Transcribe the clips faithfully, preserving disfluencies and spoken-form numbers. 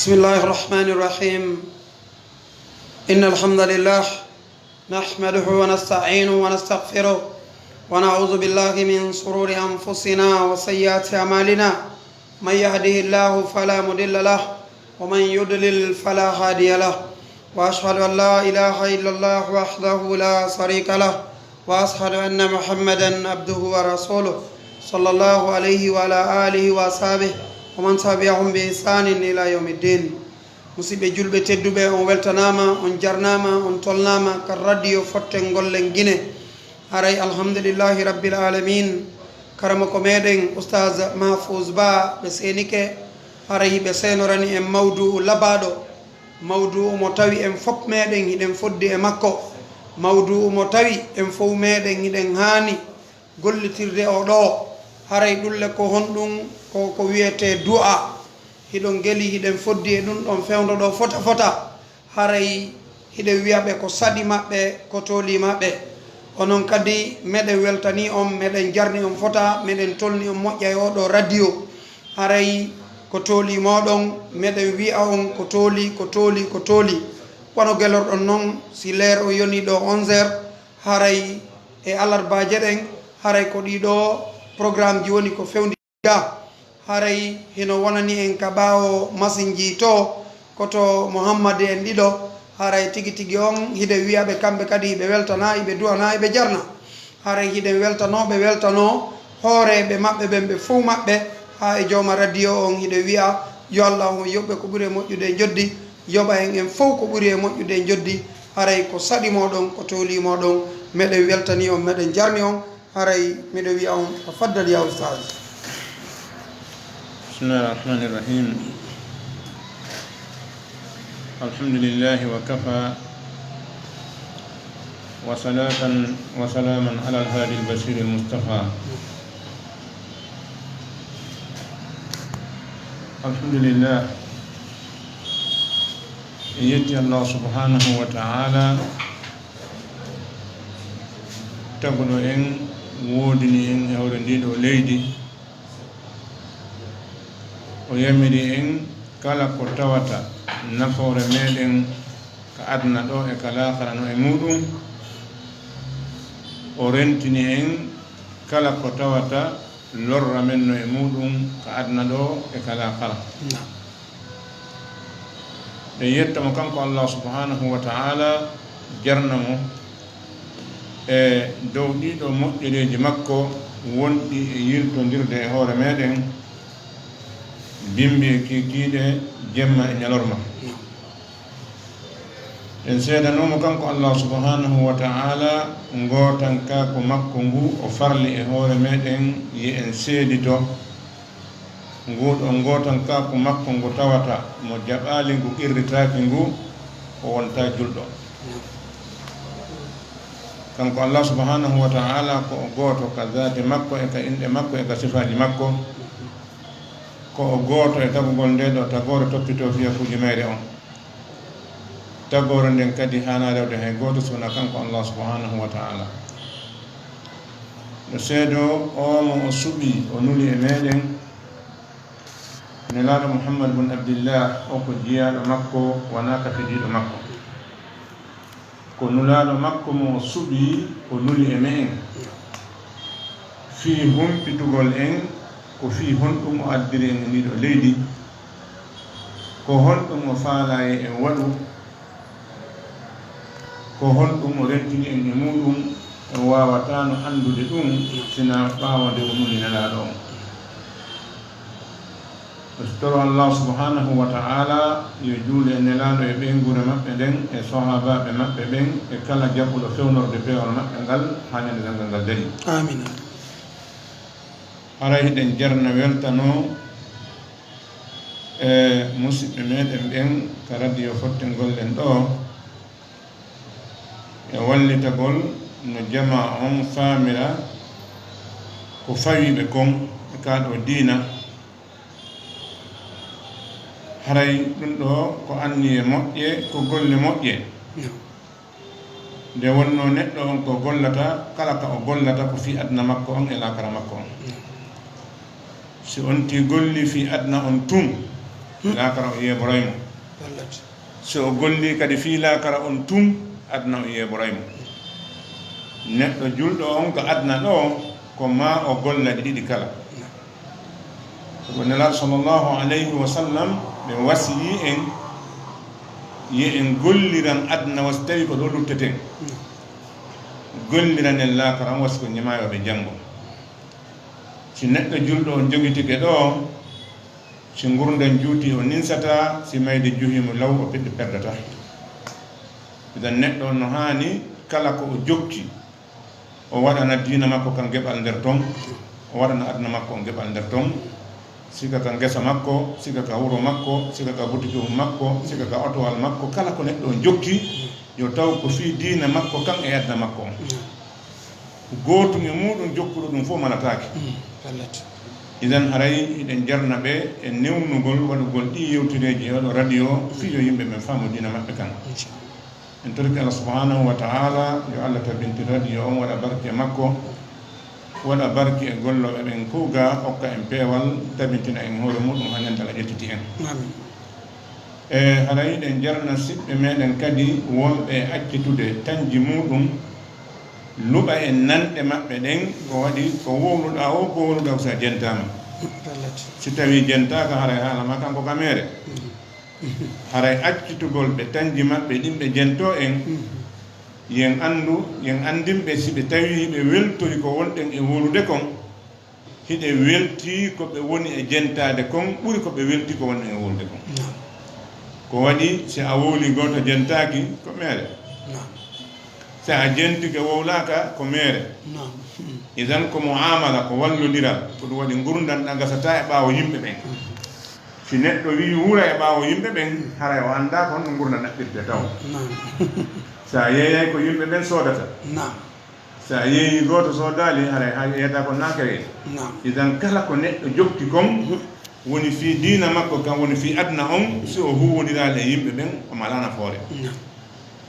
بسم الله الرحمن الرحيم. إن الحمد لله نحمده ونستعينه ونستغفره، ونعوذ بالله من شرور أنفسنا وسيئات أعمالنا. من يهده الله فلا مضل له، ومن يضلل فلا هادي له. وأشهد أن لا إله إلا الله وحده لا شريك له، وأشهد أن محمدا عبده ورسوله، صلى الله عليه وعلى آله وأصحابه ومن تبعهم بإحسان إلى يوم الدين. Musidɓe julɓe tedduɓe, on weltanaama, on jarnaama, on tolnaama ka radio Fotten Gollen Gine. Haray alhamdulillahi rabbil alamin. Karamoko meɗen Oustaz Mahfouz Ba ɓe seenike, haray ɓe seenorani en mawdu'u labaaɗo, mawdu'u mo tawi en fop meɗen hiɗen foddi e makko, mawdu'u mo tawi en fof meɗen hiɗen haani gollitirde o ɗo. Haray ɗulle ko honɗum? Ko ko wiyetee du'a. Hiɗon geli hiɗen foddi e ɗum ɗon fewndo ɗo fota fota. Haray hiɗen wi'a ɓe ko saɗi maɓɓe, ko tooli maɓɓe. Onon kadi meɗen weltani on, meɗen jarni on fota, meɗen tolni on moƴƴa e oɗo radio. Haray ko tooli moɗon, meɗen wi'a on ko tooli, ko tooli, ko tooli. Wano gelorɗon non, si leer o yoni ɗo onze heures, haray e alarbaaje ɗen, haray ko ɗiɗo programme ji woni ko fewndi ga. Haray hino wonani en ka ɓaawo masinji to, ko to Muhammad en ɗiɗo. Haray tigi tigi on, hiɗen wi'a ɓe kamɓe kadi hiɓe weltana, hiɓe du'ana, hiɓe jarna. Haray hiɗen weltanoo ɓe, weltanoo hooreeɓe maɓɓe ɓen ɓe fow maɓɓe, haa e jooma radio on, hiɗen wi'a yo Allah on yoɓ ɓe ko ɓuri e moƴƴude e njoddi, yoɓa en en fow ko ɓuri e moƴƴude e njoddi. Haray ko saɗi moɗon, ko tooli moɗon, meɗen weltani on, meɗen jarni on. Haray miɗo wi'a on, tafaddal ya Oustaz. بسم الله الرحمن الرحيم. الحمد لله وكفى، وصلاة وسلاما على الهادي البشير المصطفى. الحمد لله. En yetti Allah subhanahu wa ta'ala, taguɗo en, woodini en e hoore ndii ɗoo leydi. O yamiri en kala ko tawata nafoore meɗen ka aduna ɗoo e ka laakara no e muɗum. O rentini en kala ko tawata lorra men no e muɗum ka aduna ɗoo e ka laakara. Naam. Ɗen yetta mo kanko Allah subhanahu wa ta'ala, jarna mo e dow ɗii ɗoo moƴƴereeji makko wonɗi e yiltondirde e hoore meɗen, bimbi e kiikiiɗe, jemma e ñalorma. En seedanoo mo kanko Allah subhanahu wa ta'ala, ngootankaaku makko ngu o farli e hoore meɗen, yo en seedito. Nguu ɗoo ngootankaaku makko ngu tawata mo jaɓaali ngu qirritaaki ngu, o wontaa julɗo. Kanko Allah subhanahu wa ta'ala ko o gooto ka zaati makko e ka inɗe makko e ka sifaaji makko. Ko o gooto e tagugol ndee ɗoo tagoore, toppitoo fiyakuuji mayre on. Tagoore nden kadi haanaa rewde hay gooto si wonaa kanko Allah subhanahu wa ta'ala. No seedoo oo mo o suɓii, o nuli e meɗen, Nelaaɗo Muhammad bun Abdillah, o ko jiyaaɗo makko, wonaa ka fidiiɗo makko. Ko nulaaɗo makko mo o suɓii, o nuli e me'en. Fii humpitugol en ko fii honɗum o addiri en e ndii ɗoo leydi, ko honɗum o faalaa yo en waɗu, ko honɗum o rentini en e muuɗum, en waawataano anndude ɗum sinaa ɓaawo nde o nuli Nelaaɗo on. Ɓe toro Allah subhanahu wa ta'ala yo juulu e Nelaaɗo e ɓeynguure maɓɓe nden e sahaabaaɓe maɓɓe ɓen e kala jaɓuɗo fewnorde peewal maɓɓe ngal haa ñande darngal ngal darii. Aamiin. Haray hiɗen jarna weltanoo e musiɓɓe meɗen ɓen ka radio Fottengol ɗen ɗoo. E wallitagol no jamaa on faamira ko fawii ɓe kon e kaa ɗoo diina. Haray ɗum ɗoo ko anniyee moƴƴe, ko golle moƴƴe. Nde wonnoo neɗɗo on ko gollata, kala ka o gollata ko fii aduna makko on e laakara makko on. Si on tii golli fii aduna on tun, laakara o yeeboray mo. Si o golli kadi fii laakara on tun, aduna o yeeboray mo. Neɗɗo julɗo on ka aduna ɗoo, ko maa o golla ɗi ɗiɗi kala. Sabu Nelaaɗo sallallahu alayhi wa sallam ɓe wasiyii en, yo en golliran aduna wa si tawii ko ɗoo lutteten. Golliran en laakara on wa si ko ñemaayooɓe janngo. Si neɗɗo julɗo on jogitike ɗoo, si ngurndan juutii o ninsataa, si mayde juhii mo law o ped-, perdataa. Idan neɗɗo on no haani kala ko o jokki, o waɗana diina makko kan geɓal nder ton, o waɗana aduna makko on geɓal nder ton, sika ka ngesa makko, sika ka wuro makko, sika ka butikihun makko, sika ka otowal makko, kala ko neɗɗo on jokki, yo taw ko fii diina makko kan e aduna makko on. Gootum e muuɗum jokkuɗo ɗum fof malataake. Mm, wallati. Idan haray hiɗen jarna ɓe e newnugol waɗugol ɗii yewtereeji e oɗo radio fii yo yimɓe ɓen faamu diina maɓɓe kan. Inchallah. En torike Allah subhanahu wa ta'ala yo Allah tabintin radio on, waɗa barke makko, waɗa barke e gollooɓe ɓen kuuga, okka en peewal, tabintina en hoore muuɗum haa ñande Allah ƴettiti en. Amin. E haray hiɗen jarna siɓɓe meɗen kadi wonɓe e accitude tanji muuɗum, luɓa e nanɗe maɓɓe ɗen, ko waɗi ko wowluɗaa o, ko wowluɗaa ko si a jentaama. Wallati. Si tawii jentaaka, haray haala maa kan ko ka meere. Mm. Haray accitugol ɓe tanji maɓɓe ɗin ɓe jentoo en, mm, yen anndu, yen anndin ɓe si ɓe tawii hiɓe weltori ko wonɗen e wowlude kon, hiɗe weltii ko ɓe woni e jentaade kon ɓuri ko ɓe weltii ko wonɗen e wowlude kon. Naam. Ko waɗi si a wowlii gooto jentaaki ko meere. Naam. Si a jentike wowlaaka ko meere. Naam. Hmm. Idan ko mu'amala, ko wallondiral, ko ɗum waɗi ngurndan ɗan gasataa e ɓaawo yimɓe ɓen. Hmm. Si neɗɗo wii wura e ɓaawo yimɓe ɓen, haray o anndaa ko honno ngurndan ɗaɓɓirtee taw. Naam. Si a yeeyay ko yimɓe ɓen soodata. Naam. Si a yeeyii gooto soodaali, haray haa yeeyata ko naakere. Naam. Idan kala ko neɗɗo jokki kon, mhm, woni fii diina makko kan, woni fii aduna on, si o huuwondiraali e yimɓe ɓen, o malaa nafoore. Naam.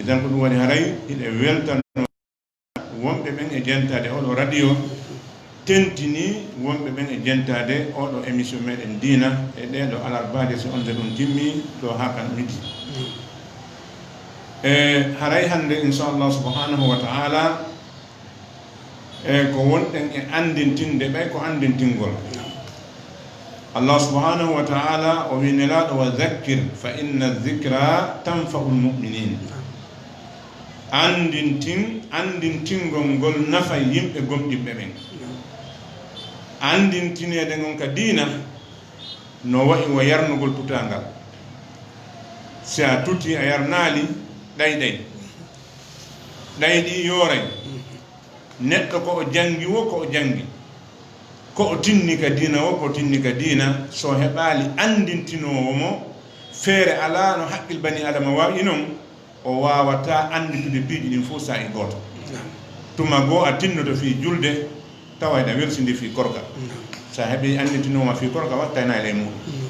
Idan ko ɗum waɗi haray hiɗe weltanoo wonɓe ɓen e jentaade oɗo radio, tentini wonɓe ɓen e jentaade oɗo émission meɗen diina e ɗee ɗoo alarbaaje, si on nde ɗum timmi ɗoo haa kan midi. Mm. E haray hannde, inchallah subhanahu wa ta'ala, e ko wonɗen e anndintinde ɓay ko anndintingol. Allah subhanahu wa ta'ala o wi Nelaaɗo, "Wa dhakkir fa inna dhikra tanfa'ul mu'minin." Anndintin, anndintingol ngol nafa yimɓe gomɗinɓe ɓen. Anndintineede ngon ka diina no wa'i wa yarnugol tutaangal. Si a tutii a yarnaali, ɗay ɗay. Ɗay ɗi yooray. Neɗɗo ko o janngi wo, ko o janngi. Ko o tinni ka diina wo, ko o tinni ka diina. So heɓaali anndintinoowo mo, feere alaa no haqqil bani Aadama waawi non, o waawataa annditude piiji ɗin fof saa'i gooto. Naam. Tuma goo a tinnoto fii julde, tawa hiɗa welsindii fii korka. Naam. Si a heɓii anndintinoowo ma fii korka, wattayna e ley muuɗum. Mm.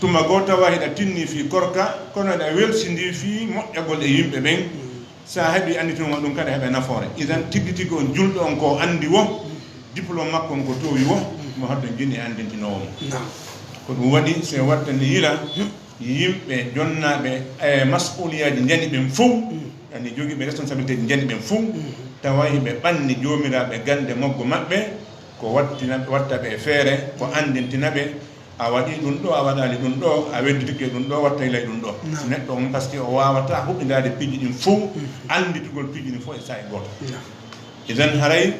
Tuma goo tawa hiɗa tinni fii korka, kono hiɗa welsindii fii moƴƴagol e yimɓe ɓen. Mm. Si a heɓii anndintinoowo ma ɗum kadi, a heɓay nafoore. Idan, tigi tigi on julɗo on ko anndi wo, diplôme makko on ko toowi wo, mo haddo jini e anndintinoowo mo. Naam. Ko ɗum waɗi, si en wattani yila, yimɓe jonnaaɓe, e, mas'uliyaaji njani ɓen fow, ani jogiiɓe responsabilité ji njani ɓen fow, tawa hiɓe ɓanni joomiraaɓe gannde moggo maɓɓe, Ko wattina, watta ɓe e feere, ko anndintina ɓe, a waɗii ɗum ɗo, a waɗaali ɗum ɗo, a wedditike ɗum ɗo, wattay lay ɗum ɗo. Naam. Neɗɗo on, parce que o waawataa huɓindaade piiji ɗin fow, annditugol piiji ɗin fow e saa'i gooto. Naam. Idan haray,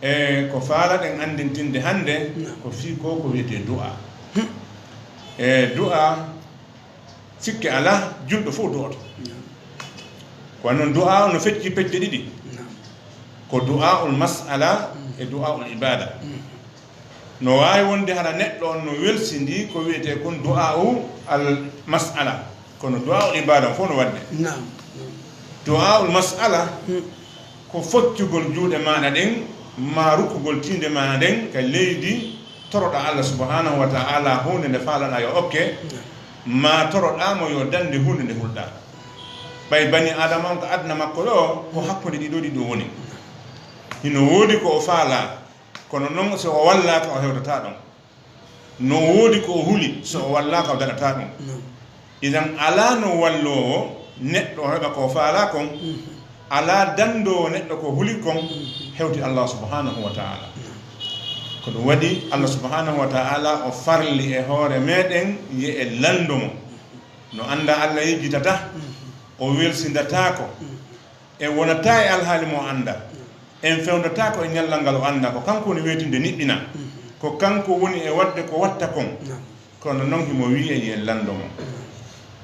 e ko faalaɗen anndintinde hannde, ko fii ko, ko wiyetee du'a. E du'a, sikke alaa, julɗo fow du'oto. Ko noon, du'a o no fecci pecce ɗiɗi. Ko du'a'ul mas'ala e du'a'ul ibada. No waawi wonde hara neɗɗo on no welsindii ko wiyetee kon du'a'u al mas'ala. Kono du'a'ul ibada on fow no waɗde. Naam. Du'a'ul mas'ala, ko foccugol juuɗe maaɗa ɗen, maa rukkugol tiinde maaɗa nden ka leydi, toroɗaa Allah subhanahu wa ta'ala huunde nde faalaɗaa yo okke, maa toroɗaa mo yo dannde huunde nde hulɗaa. Ɓay bani Aadama on ka aduna makko ɗo, ko hakkunde ɗiɗo ɗiɗo woni. Hino woodi ko o faalaa, kono non so o wallaaka, o hewtataa ɗon. No woodi ko o huli, so o wallaaka, o daɗataa ɗum. Naam. Idan, alaa no walloowo neɗɗo o heɓa ko o faalaa kon, alaa danndoowo neɗɗo ko huli kon, hewti Allah subhanahu wa ta'ala. Ko ɗum waɗi, Allah subhanahu wa ta'ala o farli e hoore meɗen ye en lanndo mo. No annda Allah yejjitata, o welsindataako. En wonataa e alhaali mo o annda. En fewndataa ko e ñallal ngal o annda. Ko kanko woni weytinde niɓɓina. Ko kanko woni e waɗde ko watta kon. Naam. Kono non himo wi'i en yo en lanndo mo.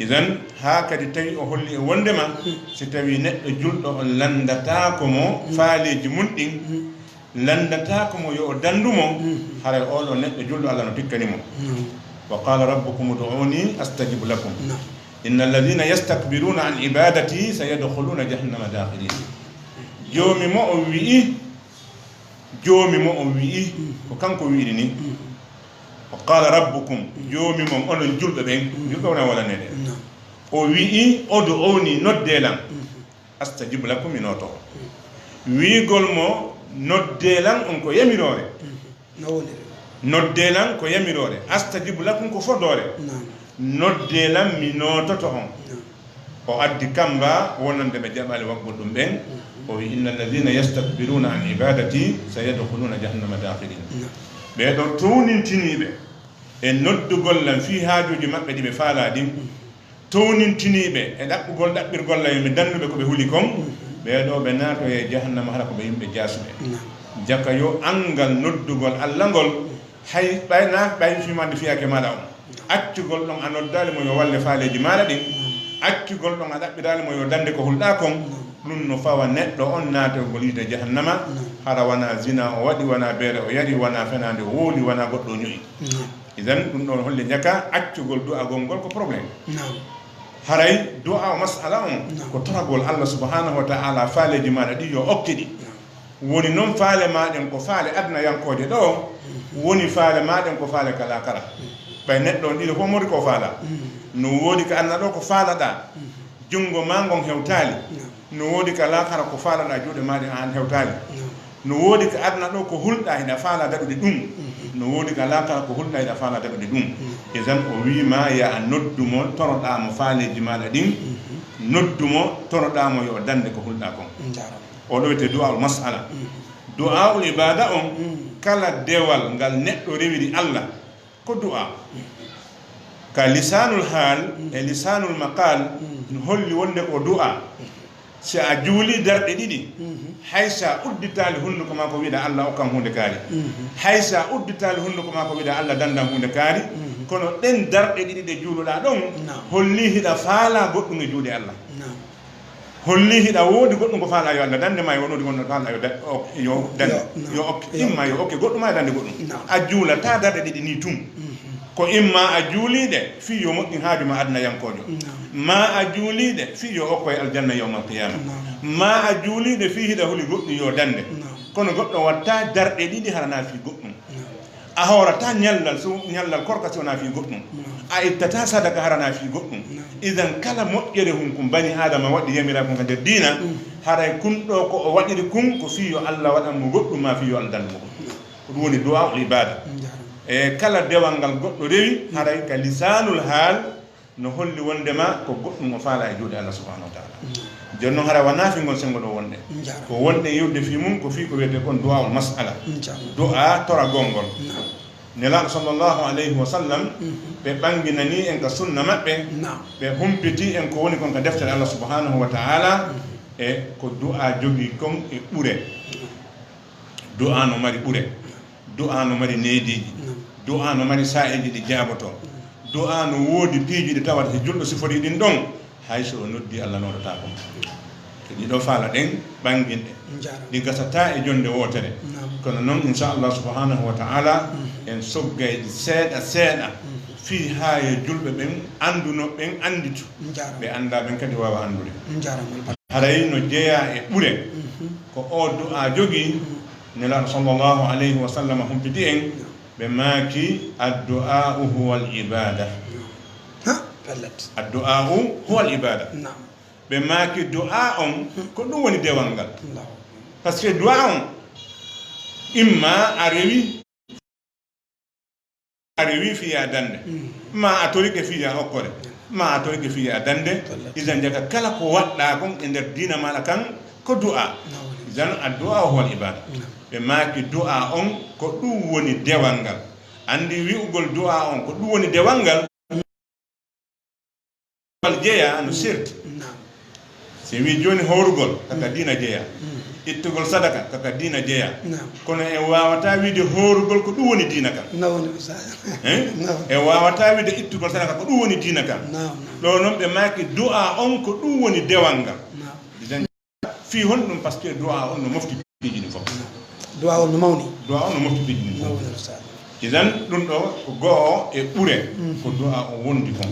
Idan, haa kadi tawi o holli en wondema, si tawi neɗɗo julɗo on lanndataako mo faaleeji mun ɗin, lanndataako mo yo o danndu mo, haray oo ɗoo neɗɗo julɗo Allah no tikkani mo. Naam. Wa qala rabbukum ud'uni astajib lakum. Naam. Inna alladhina yastakbiruna an ibadati sayadkhuluna jahannama dakhirin. Joomi mo on wi'i, joomi mo on wi'i, ko kanko wi'iri ni. Wa qala rabbukum, joomi mon, onon julɓe ɓen, julɓe wona walaneede. Naam. O wi'i, ud'uni, noddee lan. Astajib lakum, mi nooto. Wi'igol mo, noddee lan, on ko yamiroore. No woniri. Noddee lan ko yamiroore. Astajib lakum ko fodoore. Naam. Noddee lan, mi noototo on. Naam. O addi kamba wonande ɓe jaɓaali waggol ɗum ɓen. O wi, inna alladhina yastakbiruna an ibadati sayadkhuluna jahannama dakhirin. Naam. Ɓee ɗoo townintiniiɓe e noddugol lan fii haajuuji maɓɓe ɗi ɓe faalaa ɗin, townintiniiɓe e ɗaɓɓugol ɗaɓɓirgol lan yo mi dandu ɓe ko ɓe huli kon, ɓee ɗoo ɓe naatoyay jahannama hara ko ɓe yimɓe jaasuɓe. Naam. Jaka yo anngal noddugol Allah ngol, hay ɓay na, ɓay fii ma nde fiyake maaɗa on. Accugol ɗon a noddaali mo yo walle faaleeji maaɗa ɗin, accugol ɗon a ɗaɓɓiraali mo yo dande ko hulɗaa kon, ɗum no fawa neɗɗo on naatogol yiite jahannama, hara wanaa zina o waɗi, wanaa beere o yari, wanaa fenaande o wowli, wanaa goɗɗo o ño'i. Naam. Idan, ɗum ɗon holli jaka accugol du'agol ngol ko problème. Naam. Haray du'a o mas'ala on, naam, ko toragol Allah subhanahu wa ta'ala faaleeji maaɗa ɗi yo okke ɗi. Naam. Woni non faale maaɗen ko faale aduna yankooje ɗo, mhm, woni faale maaɗen ko faale ka laakara. Mhm. Ɓay neɗɗo on ɗiɗo fof mori ko faala. Mhm. No woodi ka aduna ɗo ko faalaɗaa, mhm, junngo maa ngon hewtaali. Naam. No woodi ka laakara ko faalaɗaa juuɗe maaɗe an hewtaali. Naam. No woodi ka aduna ɗo ko hulɗaa hiɗa faala daɗude ɗum. Mhm. No woodi ka laakara ko hulɗaa hiɗa faala daɗude ɗum. Mhm. Idan o wii ma ya a noddu mo, toroɗaa mo faaleeji maaɗa ɗin. Mhm. Noddu mo, toroɗaa mo yo o dande ko hulɗaa kon. Njaaraama. O ɗo wiyetee du'aul mas'ala. Mhm. Du'aul ibada on, mhm, kala dewal ngal neɗɗo rewiri Allah, ko du'a. Ka lisaanul haal e lisaanul maqaal, no holli wonde ko du'a. Si a juulii darɗe ɗiɗi, hay si a udditaali hunduko maa ko wi'uɗaa Allah okkan huunde kaari. Hay si a udditaali hunduko maa ko wi'uɗaa Allah dandan huunde kaari. Kono ɗen darɗe ɗiɗi ɗe juuluɗaa ɗon, naam, hollii hiɗa faalaa goɗɗum e juuɗe Allah. Naam. Hollii hiɗa woodi goɗɗum ko faalaa yo Allah dande ma, e woodi goɗɗum ko faalaa yo da-, o-, yo dande, yo, naam, yo okke. Yo. Imma yo okke goɗɗum, maa yo dande goɗɗum. Naam. A juulataa darɗe ɗiɗi nii tun. Mhm. Ko imma a juulii ɗe fii yo moƴƴin haaju maa aduna yankoojo. Naam. Maa a juulii ɗe fii yo okkoye aljanna yawmal qiyaama. Naam. Maa a juulii ɗe fii hiɗa huli goɗɗum yo dande. Naam. Kono goɗɗo watta darɗe ɗiɗi hara na fii goɗɗum. Naam. A hoorataa ñallal, so ñallal korka si wonaa fii goɗɗum. Naam. A ittataa sadaka hara na fii goɗɗum. Naam. Idan kala moƴƴere hun kun bani Aadama waɗi yamiraa kun ka nder diina, mm, haray kun ɗo ko o waɗiri kun ko fii yo Allah waɗan mo goɗɗum maa fii yo Allah dandu mo goɗɗum. Naam. Ko ɗum woni du'aul ibada. Njaaraama. E kala dewal ngal goɗɗo rewi, mm, haray ka lisaanul haal, no holli wondema ko goɗɗum o faalaa e juuɗe Allah subhanahu wa ta'ala. Mm. Jooni noon, hara wonaa fii ngol senngo ɗo wonɗen. Ko wonɗen yewtude fii mum, ko fii ko wiyetee kon du'aa'ul mas'ala. Du'aa toragol ngol. Nelaaɗo sallallahu alayhi wa sallam, ɓe ɓannginanii en ka sunna maɓɓe, ɓe humpitii en ko woni kon ka deftere Allah subhanahu wa ta'ala, e ko du'aa jogii kon e ɓure. Du'aa no mari ɓure. Du'aa no mari neediiji. Du'aa no mari saa'iiji ɗi jaabotoo. Du'aa no woodi piiji ɗi tawata si julɗo siforii ɗin ɗon, hay so o noddii, Allah noototaako mo. Ko ɗii ɗoo faalaɗen ɓannginɗe. Ɗi gasataa e jonnde wootere. Kono noon, insha Allah subhanahu wa ta'ala, en soggay ɗi seeɗa seeɗa fii haa yo julɓe ɓen annduno, ɓen annditu. Ɓe anndaa ɓen kadi waawa anndude. Haray no jeyaa e ɓure ko oo du'aa jogii. Nelaaɗo sallallahu alayhi wa sallam humpiti en, ɓe maaki, "Addu'aa'u huwal ibaada." Ha, pellet. "Addu'aa'u huwal ibaada." Naam. Ɓe maaki, "Du'aa on, ko ɗum woni dewal ngal." Allahu akbar. Parce que du'aa on, imma a rewi, a rewi fii yo a dannde, ma a torike fii yo a okkore, ma a torike fii yo a dannde. Izan jaka kala ko waɗɗaa kon e nder diina maaɗa kan ko du'aa. Izan addu'aa huwal ibaada. Ɓe maaki du'aa on ko ɗum woni dewal ngal. Anndi wi'ugol du'aa on ko ɗum woni dewal ngal. Wal jeyaa no serti. Naam. Si en wii jooni hoorugol, kaka diina jeyaa. Ittugol sadaka, kaka diina jeyaa. Naam. Kono en waawataa wiide hoorugol ko ɗum woni diina kan. No woni, Ustaaz. Hein? Naam. En waawataa wiide ittugol sadaka ko ɗum woni diina kan. Naam, naam. Ɗoo noon ɓe maaki du'aa on ko ɗum woni dewal ngal. Naam. Fii honɗum? Parce que du'aa on no mofti piiji ɗin fof. Du'aa on no mawni. Du'aa on no mofti piiji ɗin fof. Mawni, Ustaaz. Izan, ɗum ɗoo ko go'o e ɓure ko du'aa on wondi kon.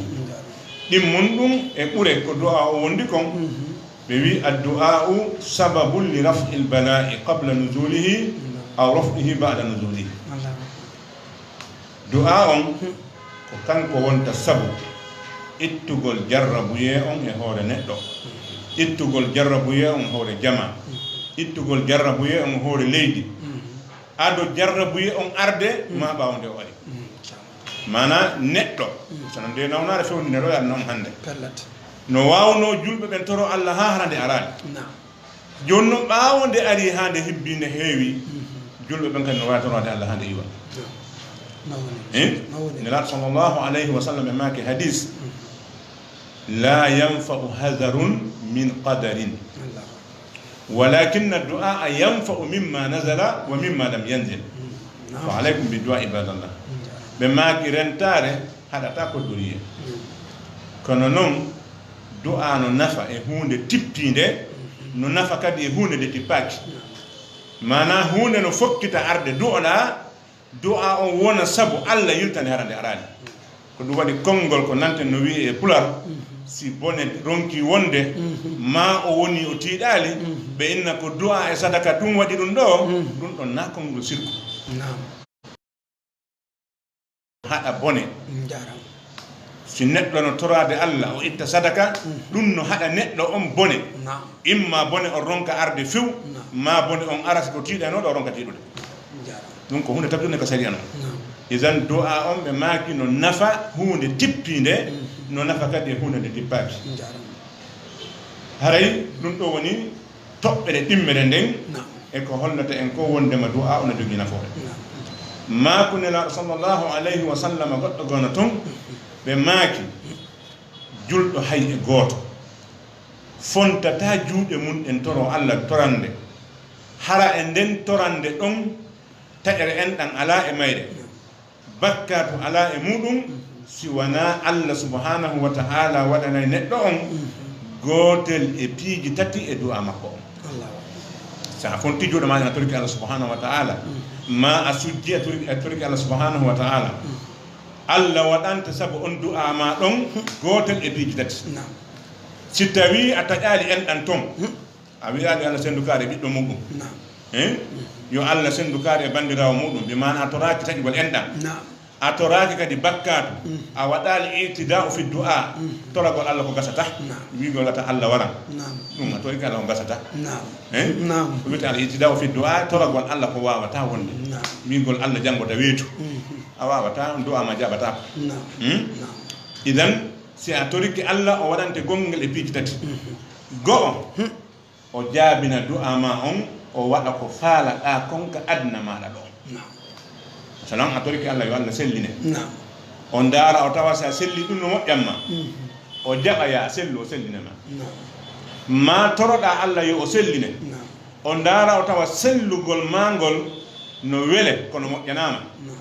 Ɗimmun ɗum e ɓure ko du'aa on wondi kon. Ɓe wi, "Addu'aa'u sababun li raf'il balaa'i qabla nuzulihi aw raf'ihi ba'da nuzulihi." Allahu akbar. Du'aa on ko kanko wonta sabu ittugol jarrabuyee on e hoore neɗɗo, ittugol jarrabuyee on e hoore jamaa, ittugol jarrabuyee on e hoore leydi, ado jarrabuyee on arde maa ɓaawo nde o ari. Maanaa neɗɗo, so no nde nawnaare fewndi nde ɗo yaade noon hannde. Pellet. No waawnoo julɓe ɓen toroo Allah haa hara nde araali. Naam. Jooni noon, ɓaawo nde ari haa nde hibbi, nde heewi, julɓe ɓen kadi no waawi tororaade Allah haa nde iwa. Nawni. Eh? Nawni. Nelaaɗo sallallahu alayhi wa sallam e maaki hadis, "La yanfa'u hadharun min qadarin, walakinna du'aa yanfa'u mimma nazala wa mimma lam yanzil. Fa alaykum bi du'aa, ibadallah." Ɓe maaki rentaare haɗataa koddoriyee. Kono noon, du'aa no nafa e huunde tippiinde, no nafa kadi e huunde nde tippaaki. Maanaa, huunde no fokkita arde du'oɗaa, du'aa on wona sabu Allah yiltane hara nde araali. Ko ɗum waɗi konngol ko nanten no wi'ee e Pular, si bone ronkii wonde, maa o wonii o tiiɗaali, ɓe inna ko du'aa e sadaka ɗum waɗi ɗum ɗoo, ɗum ɗon naa konngol sirku. Naam. Haɗa bone. Njaaraama. Si neɗɗo no toraade Allah, o itta sadaka, ɗum no haɗa neɗɗo on bone. Naam. Imma bone on ronka arde few, naam, maa bone on ara si ko tiiɗanooɗo o ronka tiiɗude. Njaaraama. Ɗum ko huunde tabitinde ka sariya non. Naam. Izan du'aa on ɓe maaki no nafa huunde tippiinde, no nafa kadi e huunde nde tippaaki. Njaaraama. Haray ɗum ɗoo woni toɓɓere ɗimmere nden, naam, e ko hollata en ko wondema du'aa o no jogii nafoore. Naam. Maaku Nelaaɗo sallallahu alayhi wa sallam goɗɗo goo no ton, ɓe maaki, julɗo hay e gooto fontataa juuɗe mum ɗen toroo Allah torande, hara e nden torande ɗon taƴere enɗan alaa e mayre. Bakkaatu alaa e muuɗum si wanaa Allah subhanahu wa ta'ala waɗanay neɗɗo on gootel e piiji tati e du'aa makko on. Allahu akbar. Si a fontii juuɗe maa ɗen a torike Allah subhanahu wa ta'ala, maa a sujji a torike, a torike Allah subhanahu wa ta'ala, Allah waɗanta sabu on du'aa maa ɗon gootel e piiji tati. Naam. Si tawii a taƴaali enɗan ton, a wi'aali Allah senndu kaari e ɓiɗɗo muuɗum. Naam. Eh? Yo Allah senndu kaari e banndiraawo muuɗum, bi maana a toraaki taƴugol enɗan. Naam. A toraaki kadi bakkaatu. Mm. A waɗaali i'tidaa'u fi du'aa. Mm. Toragol Allah ko gasataa. Naam. Wi'ugol wata Allah waran. Naam. Ɗum a torike Allah ko gasataa. Naam. Eh? Naam. Ko wi'etee al i'tidaa'u fi du'aa, toragol Allah ko waawataa wonde. Naam. Wi'ugol Allah janngo ta weetu. Mm. A waawataa, du'aa maa jaabataako. Naam. Hmm? Naam. Idan, si a torike Allah, o waɗante gonngel e piiji tati. Mhm. Go'o, o jaabina du'a ma on, o waɗa ko faalaɗaa kon ka aduna maaɗa ɗo. Naam. Masalan, a torike Allah yo Allah selline. Naam. O ndaara, o tawa si a selli ɗum no moƴƴan ma. Mhm. O jaɓa ya a sellu, o selline ma. Naam. Ma toroɗaa Allah yo o selline. Naam. O ndaara, o tawa sellugol ma ngol no wele, kono moƴƴanaa ma. Naam.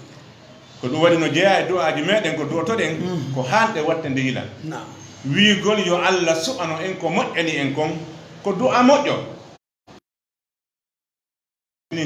Ko ɗum waɗi no jeyaa e du'aaji meɗen ko du'otoɗen, mhm, ko haanɗe waɗte nde yila. Naam. Wiigol yo Allah suɓano en ko moƴƴani en kon, ko du'a moƴƴo. Ni.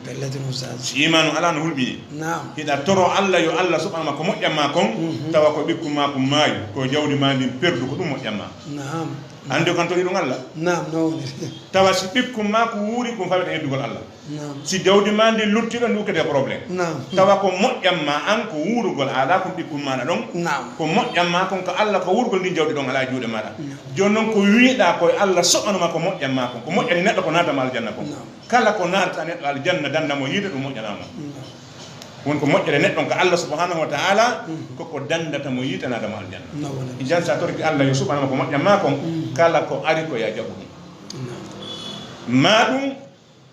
Pellet, Oustaz. Si imaanu alaa no hulɓini. Naam. Hiɗa toro Allah yo Allah suɓano ma ko moƴƴan ma kon, mhm, tawa ko ɓikkun maa kun maayi, ko jawdi maa ndin perdu, ko ɗum moƴƴan ma. Naam. Anndi ko an tori ɗum Allah? Naam, no woni. Tawa si ɓikkun maa kun wuuri, kun fawete heddugol Allah. Naam. Si jawdi maa ndin lutti ɗon, ɗum ukkete problème. Naam. Tawa ko moƴƴan ma an ko wuurugol, a alaa kon ɓikkun maaɗa ɗon. Naam. Ko moƴƴan ma kon ko Allah ko wuurugol ndin jawdi ɗon alaa e juuɗe maaɗa. Naam. Jooni non ko wiiɗaa ko e Allah suɓano ma ko moƴƴan ma kon. Ko moƴƴani neɗɗo ko naata ma aljanna kon. Naam. Kala ko naatata neɗɗo aljanna danda mo yiite ɗum moƴƴanaa ma. Naam. Won ko moƴƴere neɗɗo on ka Allah subhanahu wa ta'ala, mhm, ko ko dandata mo yiite naata mo aljanna. Naam. Ijan sa torki Allah yo suɓano ma ko moƴƴan ma kon, mhm, kala ko ari ko ya jaɓu ɗum. Naam. Ma ɗum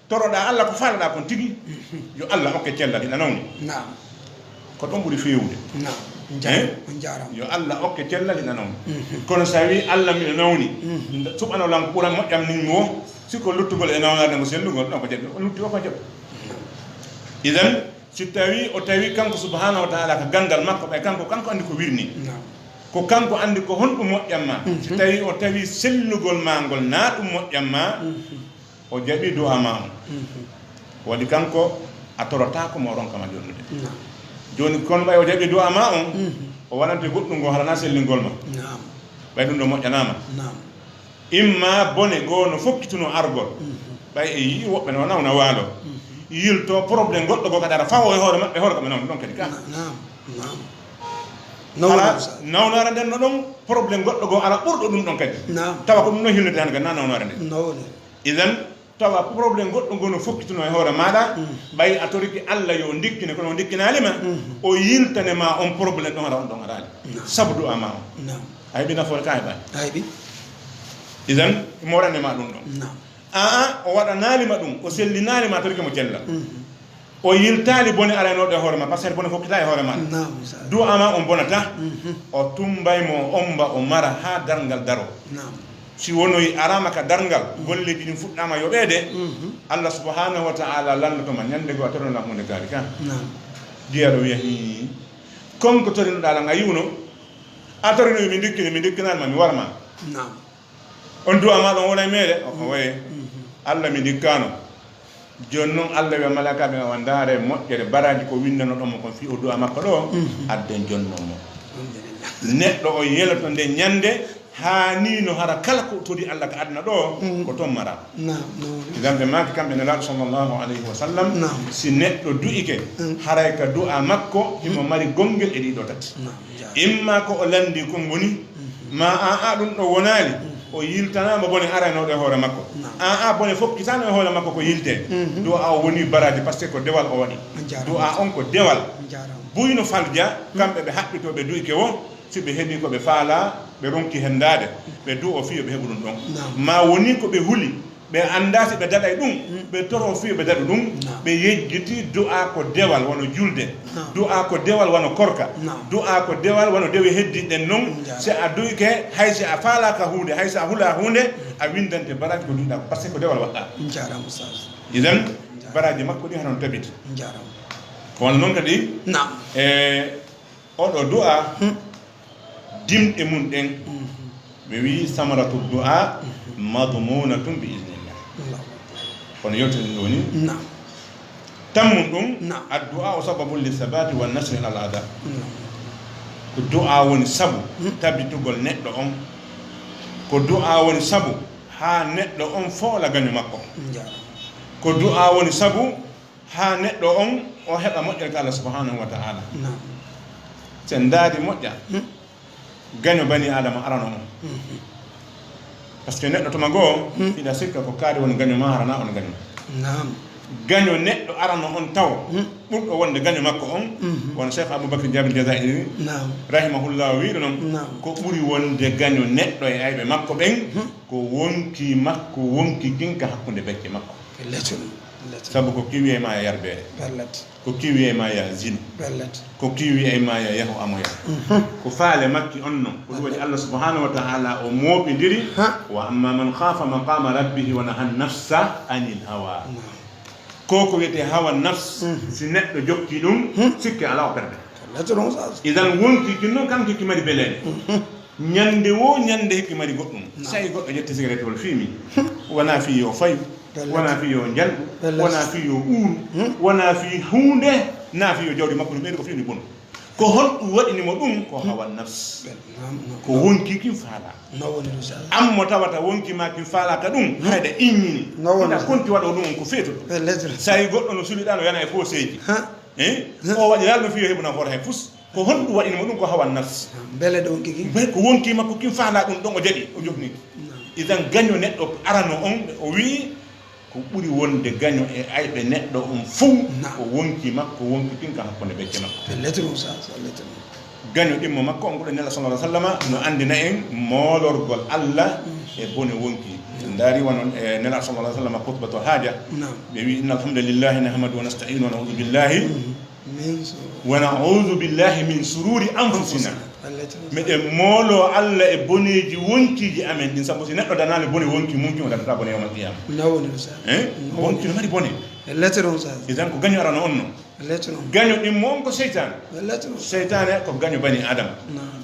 toroɗaa Allah ko faalaɗaa kon tigi, yo Allah okke cellal hiɗa nawni. Naam. Ko ɗon ɓuri feewude. Naam. On jaaraama. Eh? On jaaraama. Yo Allah okke cellal hiɗa nawni. Mhm. Kono so a wii Allah miɗo nawni, mhm, suɓano lan ko ɓura moƴƴam nin mi wo, si ko luttugol e nawnaade ngo sellugol, ɗon ko jaɓi, o lutti o ko jaɓi. Idan, si tawi o tawi kanko subhanahu wa ta'ala ka ganndal makko, ɓay kanko, kanko anndi ko wirni. Naam. Ko kanko anndi ko honɗum moƴƴan ma. Mhm. Si tawi o tawi sellugol ma ngol na ɗum moƴƴan ma, mhm. O jaɓi du'a ma on. Mhm. Waɗi kanko a torotaako mo ronka ma jonnude. Naam. Jooni kono ɓay o jaɓi du'a ma on, mhm, o waɗante goɗɗum ngo harana sellingol ma. Naam. Ɓay ɗum ɗo moƴƴanaama. Naam. Imma bone goo no fokkituno argol. Mhm. Ɓay e yi'i woɓɓe no nawna waalo. Mhm. Yilto problème goɗɗo goo kadi ara fawo e hoore maɓɓe hoore ko ɓe nawni ɗon kadi ka. Na-, naam, naam. Nawna Ala sa- nawnaare nden no ɗon problème goɗɗo goo ara ɓurɗo ɗum ɗon kadi. Naam. Tawa ko ɗum no hilnude hannde kadi na nawnaare nden. Nawne. Idan, tawa problème goɗɗo ngo no fokkituno e hoore maaɗa, mm, ɓay a torike Allah yo ndikkine, kono o ndikkinaali ma, mm, o yiltane ma on problème ɗon ara on ɗon araali. Naam. Sabu du'a ma on. Naam. A heɓi nafoore ka heɓaani? A heɓi. Idan, morane ma ɗum ɗon. Naam. Aa, o waɗanaali ma ɗum, o sellinaali ma, a torike mo cella. Mm. O yiltaali bone aranooɗo e hoore ma, parce que bone fokkita e hoore ma. Naam, sa- Du'a ma on bonata. Mhm. O tumbay mo, o omba, o mara haa darngal daro. Naam. Si wonoyi araama ka darngal, golleeji ɗin fuɗɗaama yoɓeede, mhm, Allah subhanahu wa ta'ala lanndotoma ñande goo a torino lan huunde gaari ka. Naam. Jeyaɗo wiya, hii, kon ko torinoɗaa lan a yi'uno? A torinoyi mi ndikkini, mi ndikkinaali ma, mi warma. Naam. On du'a ma ɗon wona e meere? O ko waye. Mhm. Allah mi ndikkaano. Jooni non Allah wi'a malaa'ikaaɓe ɓen, awa ndaare moƴƴere, baraaji ko winndanoɗon mo kon fii o du'a makko ɗo, mhm, adden jonnon mo. Alhamdulillah. Neɗɗo o yeloto nde ñande, haa nii no hara kala ko tori Allah ka aduna ɗo, mhm, ko ton mara. Naam, naam. Ngam ɓe maaki kamɓe Nelaaɗo sallallahu alayhi wa sallam, naam, si neɗɗo du'ike, mm, haray ka du'a makko, himo, mm, mari gonngel e ɗiɗo tati. Naam, jaa. Imma ko o lanndi kon woni, mhm, ma aa ɗum ɗo wonaali, mhm, o yiltanaama bone aranooɗo e hoore makko. Naam. Aa bone fokkitaano e hoore makko ko yilte. Mhm. Du'a o woni baraaji, parce que ko dewal o waɗi. On jaaraama. Du'a on ko dewal. On jaaraama. Buy no falja, mm, kamɓe ɓe haɓɓitoo ɓe du'ike wo, si ɓe heɓii ko ɓe faalaa, ɓe ronki henndaade, ɓe du'oo fii yo ɓe heɓu ɗum ɗon. Naam. Ma woni ko ɓe huli, ɓe anndaa si ɓe daɗay ɗum, mm, ɓe toroo fii yo ɓe daɗu ɗum, naam, ɓe yejjiti du'a ko dewal wano julde, naam, du'a ko dewal wano korka, naam, du'a ko dewal wano dewe heddiiɗen non. Njaaraama. Si a du'ike, hay si a faalaaka huunde, hay si a hulaa huunde, a winndante baraaji ko du'uɗaa ko, parce que ko dewal waɗɗaa. Njaaraama, Oustaz. Idan, njaaraama, baraaji makko ɗi hanon tabiti. Njaaraama. Ko wano non kadi, naam, e Oɗo du'a, hmm, dimɗe mun ɗen, mhm, ɓe wi'i samaratu du'a, mhm, madmunatun bi iznillah. Allahu akbar. Kono yewtere nde woni, naam, tammun ɗum, naam, addu'a o sababun li sabati wa nasri al ada. Naam. Ko du'a woni sabu, hmm, tabitugol neɗɗo on. Ko du'a woni sabu haa neɗɗo on foola gaño makko. Njaaraama. Ko du'a woni sabu haa neɗɗo on o heɓa moƴƴere ka Allah subhanahu wa ta'ala. Naam. Si en ndaari moƴƴa, hmm, gaño bani Adama arano on. Mhm. Parce que neɗɗo tuma goo, hmm, hiɗa sikka ko kaari woni gaño ma, harana on gaño. Naam. Gaño neɗɗo arano on taw, ɓurɗo wonde gaño makko on, wano Cheikh Abou Bakr Jabir Jazairi, rahimahullah, wiiɗo non, ko ɓuri wonde gaño neɗɗo e ayɓe makko ɓen, ko wonki makko wonki kin ka hakkunde becce makko. Sabu ko kiwi e ma ya yarbeere. Ko kiwi e ma ya zino. Ko kiwi e ma ya yahu amoya. Ko faale makki on non. Ko ɗum waɗi Allah subhanahu wa ta'ala o mooɓindiri. Wa amma man khafa maqama rabbihi wa nahan nafsa anil hawa. Ko ko wiyete hawa nafs, si neɗɗo jokki ɗum, sikke ala o perde. Idan wonki kin non kanki ki mari beleende. Ñande wo ñande hikki mari goɗɗum. Sai goɗɗo ƴetti sigaretewol fii mi. Wona fii yo fayu. Wona fii yo njanɗu. Wona fii yo uuru. Wona fii huunde. Na fii yo jawdi makko no ɓeydu ko fii ni bonu. Ko honɗum waɗini mo ɗum? Ko hawa nafs. Ko wonki kin faala. An mo tawata wonki ma kin faala ka ɗum, hayda inñini. Ina konti waɗo ɗum on ko feetuɗo. Sai goɗɗo no suliɗa no yana e fooseeji. Eh? O waɗi lal no fii yo heɓu nafoore hay fus. Ko honɗum waɗini mo ɗum? Ko hawa nafs. Mbele ɗo wonki kin? Mbele ko wonki makko kin faala ɗum ɗon o jaɓi, o jofniki. Idan gaño neɗɗo arano on, o wi'i ko ɓuri wonde gaño e ayɓe neɗɗo on fow, ko wonki makko, wonki kin ka hakkunde becce makko. Pellet ɗum sa, pellet ɗum. Gaño ɗimmo makko on, ko ɗo Nela sallallahu alaihi wasallam no andina en moolorgol Allah e bone wonki. En ndaari wano e Nela sallallahu alaihi wasallam khutbatul haja. Ɓe wi, "Inna alhamdulillahi nahmadu wa nasta'inu wa na'udhu billahi." Min sururi. Wa na'udhu billahi min sururi anfusina. Meɗen moolo Allah e boneeji wonkiiji amen ɗin, sabu si neɗɗo danaali bone wonki mum kin, o dandataa bone yawmal qiyama. Nawoni ɗum sa. Eh? Wonki no mari bone. Idan ko gaño arano on non. Gaño ɗimmo on ko seytaane. Seytaane ko gaño bani Adama.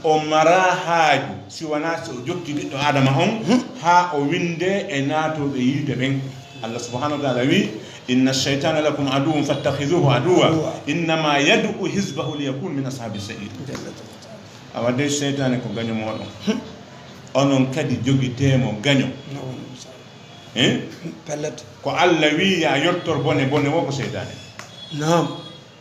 O mara haaju si wonaa si o jokki ɓiɗɗo Adama on, haa o winde e naatooɓe yiite ɓen. Allah subhanahu wa ta'ala wi, "Inna shaytana lakum aduwwun fattakhidhuhu aduwwa, innama yad'u hizbahu liyakunu min ashabi sa'ir." Awa dey seytaane ko gaño mooɗon. Onon kadi jogitee mo gaño. Hein? Pellet. Ko Allah wi ya yottor bone, bone wo ko seytaane. Naam.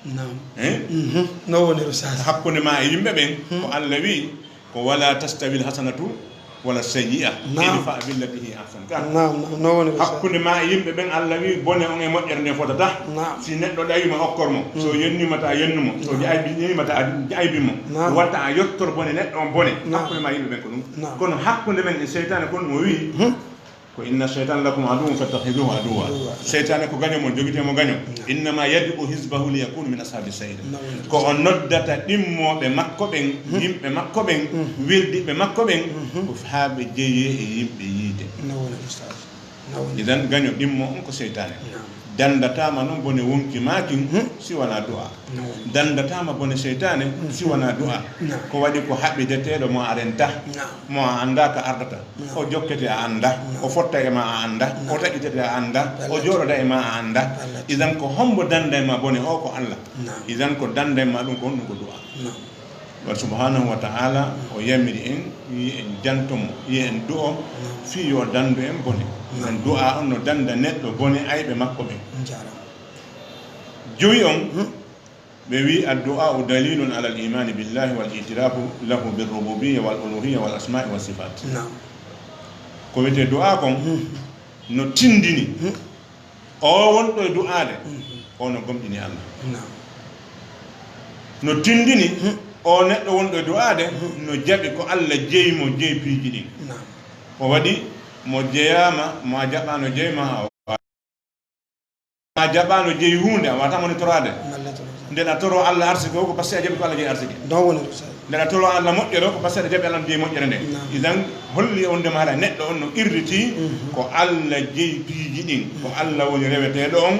Naam. Eh? Mhm. No woniri ustaas? Hakkunde ma e yimɓe ɓen, ko Allah wi, ko wala tastawil hasanatu wala sayyi'a. Naam. Idfa billati hi ahsan. Ka? Naam, naam, no woniri ustaas? Hakkunde ma e yimɓe ɓen, Allah wi, bone on e moƴƴere nde fotata. Naam. Si neɗɗo ɗawi ma okkor mo, so yenni ma ta yennu mo, so aybi, aybi mo. Naam. Wata a yottor bone neɗɗo on bone. Naam. Hakkunde ma e yimɓe ɓen ko ɗum. Naam. Kono hakkunde men e seytaane kon mo wi, ko inna shaytana lakum aduwwun fattakhidhuhu aduwwa. Seytaane ko gaño mon, jogitee mo gaño. Innama yad'u hizbahu liyakunu min ashabi sa'ir. Ko o noddata ɗimmooɓe makko ɓen, yimɓe makko ɓen, weldiɓe makko ɓen, ko haa ɓe jeyee e yimɓe yiite. Idan gaño ɗimmo on ko seytaane. Dandataama non bone wonki maakin si wanaa du'a. Dandataama bone seytaane si wanaa du'a. Ko waɗi ko haɓideteeɗo mo a renta, mo a anndaa ka ardata. O jokkete a annda, o fotta e ma a annda, o taƴitete a annda, o jooɗoda e ma a annda. Idan ko hombo danda e ma bone o? Ko Allah. Idan ko danda e ma ɗum ko honɗum? Ko du'a. Wa subhanahu wa ta'ala o yamiri en, yi en janto mo, yi en du'o, fii yo dando en bone. On du'a on no danda neɗɗo bone ayɓe makko ɓen. Jowi on, ɓe wi, "Addu'a'u dalilun alal imani billahi wal i'tirafu lahu bir rububiyya wal uluhiyya wal asma'i was sifat." Naam. Ko wiyetee du'a kon no tindini o wonɗo e du'aade, o no gomɗini Allah. Naam. No tindini o neɗɗo wonɗo e du'aade no jaɓi ko Allah jeyi mo jeyi piiji ɗin. Naam. Ko waɗi mo jeyaama, mo a jaɓaano jeyi ma, a a jaɓaano jeyi huunde, a waata monitoraade. Nde a toro Allah arsike o, ko parce que a jaɓi ko Allah jeyi arsike. Nde a toro Allah moƴƴere o, ko parce que a jaɓi Allah jeyi moƴƴere nde. Idan holli e wondema haɗa neɗɗo on no qirriti ko Allah jeyi piiji ɗin, ko Allah woni reweteeɗo on,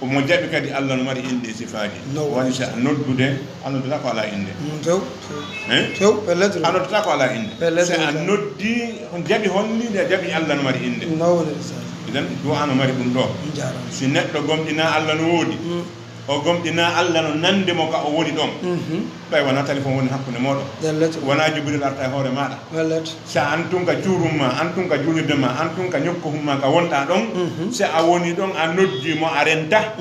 omo jaɓi kadi Allah no mari inɗe e sifaaji. Woni si a noddude, a noddata ko alaa innde. Few, few. Hein? Few, pellet. A noddata ko alaa innde. Pellet. Si a noddi, on jaɓi holliinde, a jaɓi Allah no mari innde. Idan, du'a no mari ɗum ɗo. Si neɗɗo gomɗinaa Allah no woodi, o gomɗinaa Allah no nande mo ka o woni ɗon. Ɓay wonaa téléphone woni hakkunde mooɗon. Wonaa Jibril arta e hoore maaɗa. Si a antunka cuurum ma, antunka juulirde ma, antunka ñokkohun ma ka wonɗaa ɗon, si a woni ɗon, a noddi mo, a renta.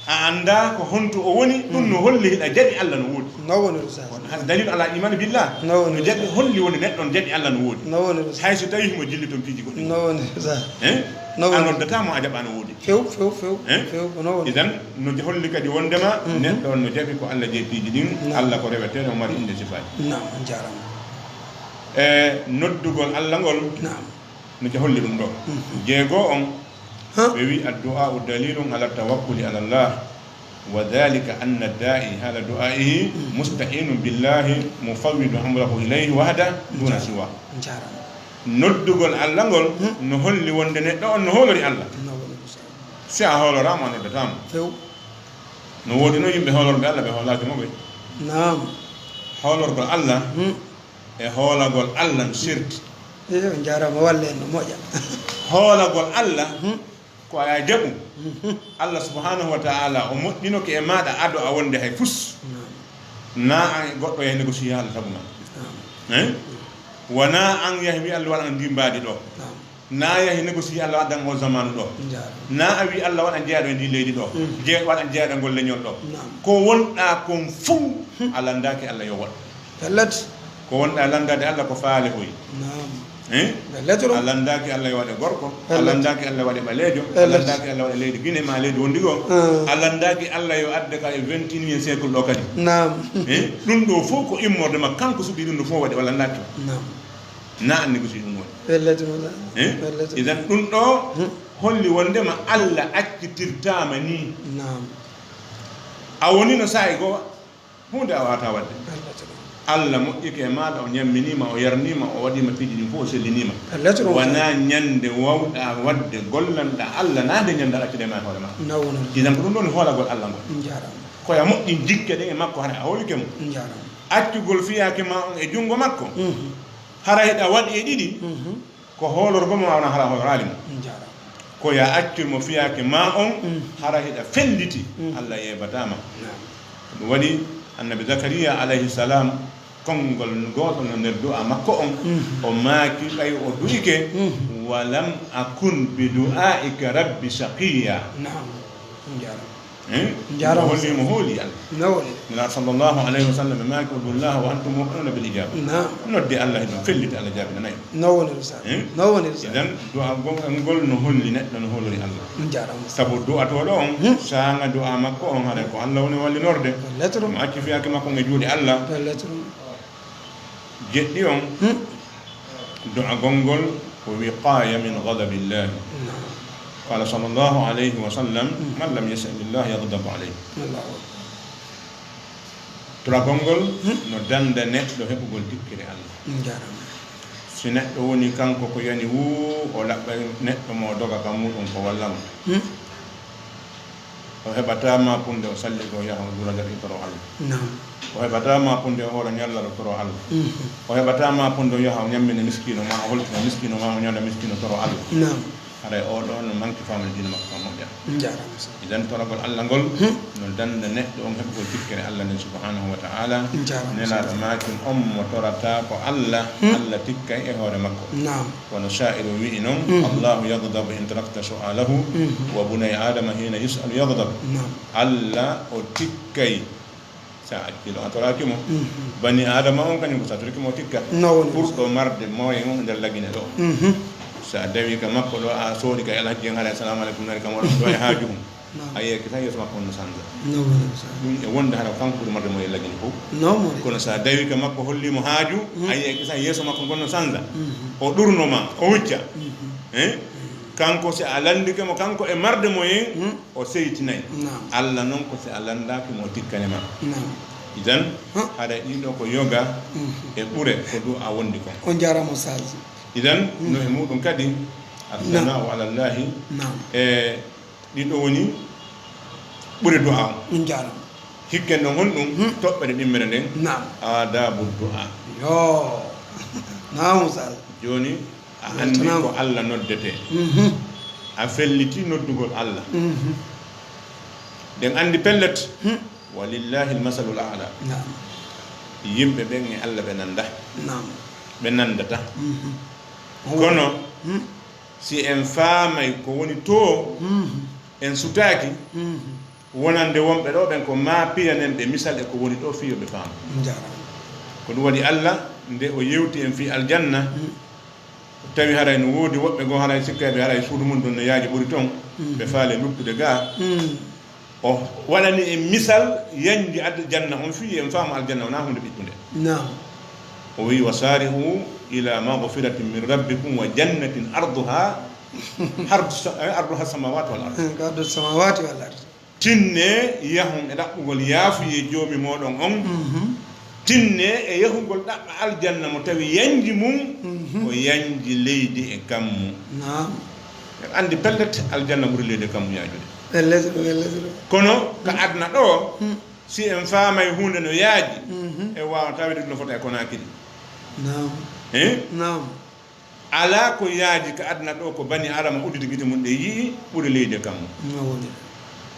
A anndaa ko honto o woni, ɗum no holli hiɗa jaɓi Allah no woodi. No woni ɗum, Ustaz. Kono hade dalil ala iman billah. No woni ɗum, jaɓi Ustaz. Holli woni neɗɗo on jaɓi Allah no woodi. No woni ɗum, Ustaz. Hay so tawi himo jilli toon piiji goɗɗi. No woni ɗum, Ustaz. Eh? No woni. A noddataa mo a jaɓa no woodi. Few, few, few. Eh? Few, ko no woni. Idan, no holli kadi wondema neɗɗo on no jaɓi ko Allah jeyi piiji ɗin, Allah ko reweteeɗo, o mari innde sifaaji. Naam, on jaaraama. E noddugol Allah ngol. Naam. No holli ɗum ɗo. Jeego on, ɓe wi, "Addu'a'u dalilun ala tawakkuli ala Allah, wa dhalika anna da'i hala du'a'ihi musta'inun billahi mufawwidun amrahu ilayhi wahda duna siwa." Noddugol Allah ngol no holli wonde neɗɗo on no hoolori Allah. Si a hooloraama, a noddataa mo. Few. No woodi no yimɓe hoolorɓe Allah, ɓe hoolaaki mo ɓe. Naam. Hoolorgol Allah e hoolagol Allah no serti. Eyo, on jaaraama, walle en no moƴa. Hoolagol Allah ko a jaɓu. Allah subhanahu wa ta'ala o moƴƴinoke e maaɗa ado a wonde hay fus. Naam. Na an goɗɗo yahi négocier Allah sabu ma. Naam. Eh? Wona an yahi wi Allah waɗan ndi mbaadi ɗo. Naam. Na yahi négocier Allah waɗan o zamanu ɗo. Njaaraama. Na a wi Allah waɗan jeyaɗo e ndi leydi ɗo. Jeyaɗo waɗan jeyaɗo e ngol leñol ɗo. Naam. Ko wonɗa kon fow a landaaki Allah yo waɗ. Pellet. Ko wonɗa landaade Allah ko faale hoy. Naam. Eh? Pellet ɗum. A landaaki Allah yo waɗe gorko. Pellet. A landaaki Allah waɗe ɓaleejo. Pellet. A landaaki Allah waɗe leydi Guinée ma leydi wondi goo. Ah. A landaaki Allah yo adde ka e vingt et unième siècle ɗo kadi. Naam. Eh? Ɗum ɗo fow ko immorde ma kanko suɓi ɗum ɗo fow waɗi o landaaki. Naam. Na anndi ko si ɗum woni. Pellet ɗum. Eh? Pellet. Idan ɗum ɗo holli wondema Allah accitirtaama ni. Naam. A woni no saa'i goo Huunde a waawataa waɗde. Allah moƴƴike e maaɗa, o ñamminiima, o yarniima, o waɗiima piiji ɗin fof, o selliniima. Wonaa ñande waawɗaa waɗde, gollanɗaa Allah, naa nde ñande a accida e ma e hoore ma. Idan ko ɗum ɗon hoolagol Allah ngol. Ko ya moƴƴin jikke ɗen e makko, hara a hoolike mo. Accugol fiyaake ma on e junngo makko, hara hiɗa waɗi e ɗiɗi. Ko hoolorgo mo, a wona hara hoolaali mo. Ko ya accir mo fiyaake ma on, hara hiɗa felliti, Allah yeebataa ma. Ko ɗum waɗi Annabi Zakariya alayhi salam, konngol gootol no nder du'a makko on, o maaki ɓay o du'ike, "Wa lam akun bi du'aika rabbi shaqiyya." Eh? Njaaraama. Mo holli, mo hooli Allah. No woni. Nela sallallahu alayhi wa sallam maaki, "Ud'u Allah wa antum muqinuna bil ijaba." Naam. Nodde Allah, hiɗon felliti Allah jaabinanay. No woni ɗum sa. Eh? No woni ɗum sa. Idan, du'a gon-, ngol no holli neɗɗo no hoolori Allah. Njaaraama. Sabu du'atooɗo on, saanga du'a makko on, haray ko Allah woni wallinorde. Mo acci fiyaake makko on e juuɗe Allah. Jeɗɗi on, du'agol ngol ko wiqaya min ghadabillahi. Naam. Qala sallallahu alayhi wa sallam, "Man lam yas'alillah yaghdab alayhi." Allahu akbar. Du'agol ngol no danda neɗɗo heɓugol tikkere Allah. Njaaraama. Si neɗɗo woni kanko ko yani wuu, o laɓɓay neɗɗo mo o doga ka muɗum ko walla mo. O heɓataa maakunde o salligo yaha o juula nder toro Allah. Naam. O heɓataa maakunde o hoora ñallal o toro Allah. Mhm. O heɓataa maakunde o yaha o ñammina miskiino ma, o holtina miskiino ma, o ñawnda miskiino toro Allah. Naam. Haray o ɗo no manki faamude diina makko ka moƴƴa. Njaaraama sa. Idan toragol Allah ngol no danda neɗɗo on heɓugol tikkere Allah nden subhanahu wa ta'ala. Njaaraama sa. Nelaaɗo maakin on mo torata ko Allah, Allah tikkay e hoore makko. Naam. Kono shaa'iru wi'i non, Allahu yaghdabu in tarakta su'alahu, wa bunayya Adama hina yus'alu yaghdab. Naam. Allah o tikkay sa accii ɗo a toraaki mo. Bani Adama on kañum ko sa torike mo o tikka. No woni. Ɓurɗo marde moyen on nder Lagine ɗo. Sa dawi ka makko ɗo a soodi ka Alhaji en haray, "Assalamu alaikum," nari kam waɗa ɗo e haaju mum. Naam. A yi'ay kisan yeeso makko on no sanza. No woni sa. Ɗum e wonde hara kanko ɓuri marde mo e Lagine fof. No woni. Kono sa dawi ka makko holli mo haaju, a yi'ay kisan yeeso makko ngon no sanza. O ɗurno ma, o hucca. Eh? Kanko si a landike mo, kanko e marde mo en, o seytinay. Naam. Allah non ko si a landaaki mo, o tikkane ma. Naam. Idan, haray ɗiɗo ko yoga e ɓure ko du'a wondi kon. On jaaraama Ustaz. Idan, no e muɗum kadi, Naam. As-sana'u ala Allahi. Naam. E Ɗiɗo woni ɓure du'a on. On jaaraama. Hikken ɗon honɗum? Toɓɓere ɗimmere nden. Naam. Aadabu du'a. Yo. Naam, Ustaz. Jooni, a anndi ko Allah noddetee. A felliti noddugol Allah. Ɗen anndi pellet. Walillahi al-masalul a'la. Naam. Yimɓe ɓen e Allah ɓe nannda. Naam. Ɓe nanndata. Kono, si en faamay ko woni to, en sutaaki, Wonande wonɓe ɗo ɓen ko ma piyanen ɓe misal e ko woni ɗo fii yo ɓe faamu. Njaaraama. Ko ɗum waɗi Alla nde o yewti en fii aljanna, tawi haray no woodi woɓɓe goo haray sikkayɓe haray suudu mum ɗon no yaaji ɓuri ton, ɓe faale luttude gaa. O waɗani en misal yanji aljanna on fii en faamu aljanna wonaa huunde ɓiɓɓunde. Naam. O wi'i, "Wa saari'u ila maghfiratin min rabbikum wa jannatin arduha ardu sa-, eh, arduha samawati wal ard." Ardu samawati wal ard. Tinne yahon e ɗaɓɓugol yaafuyee Joomi mooɗon on. Tinne e yahugol ɗaɓɓa aljanna mo tawi yanji mum ko yanji leydi e kammu. Naam. En anndi pellet aljanna ɓuri leydi e kammu yaajude. Pellet, pellet. Kono ka aduna ɗo, si en faamay huunde no yaaji, en waawa taweede ɗum no fota e Konaakiri. Naam. Eh? Naam. Alaa ko yaaji ka aduna ɗo ko bani Aadama udditi gite mum ɗe yi'i ɓuri leydi e kammu. No woni.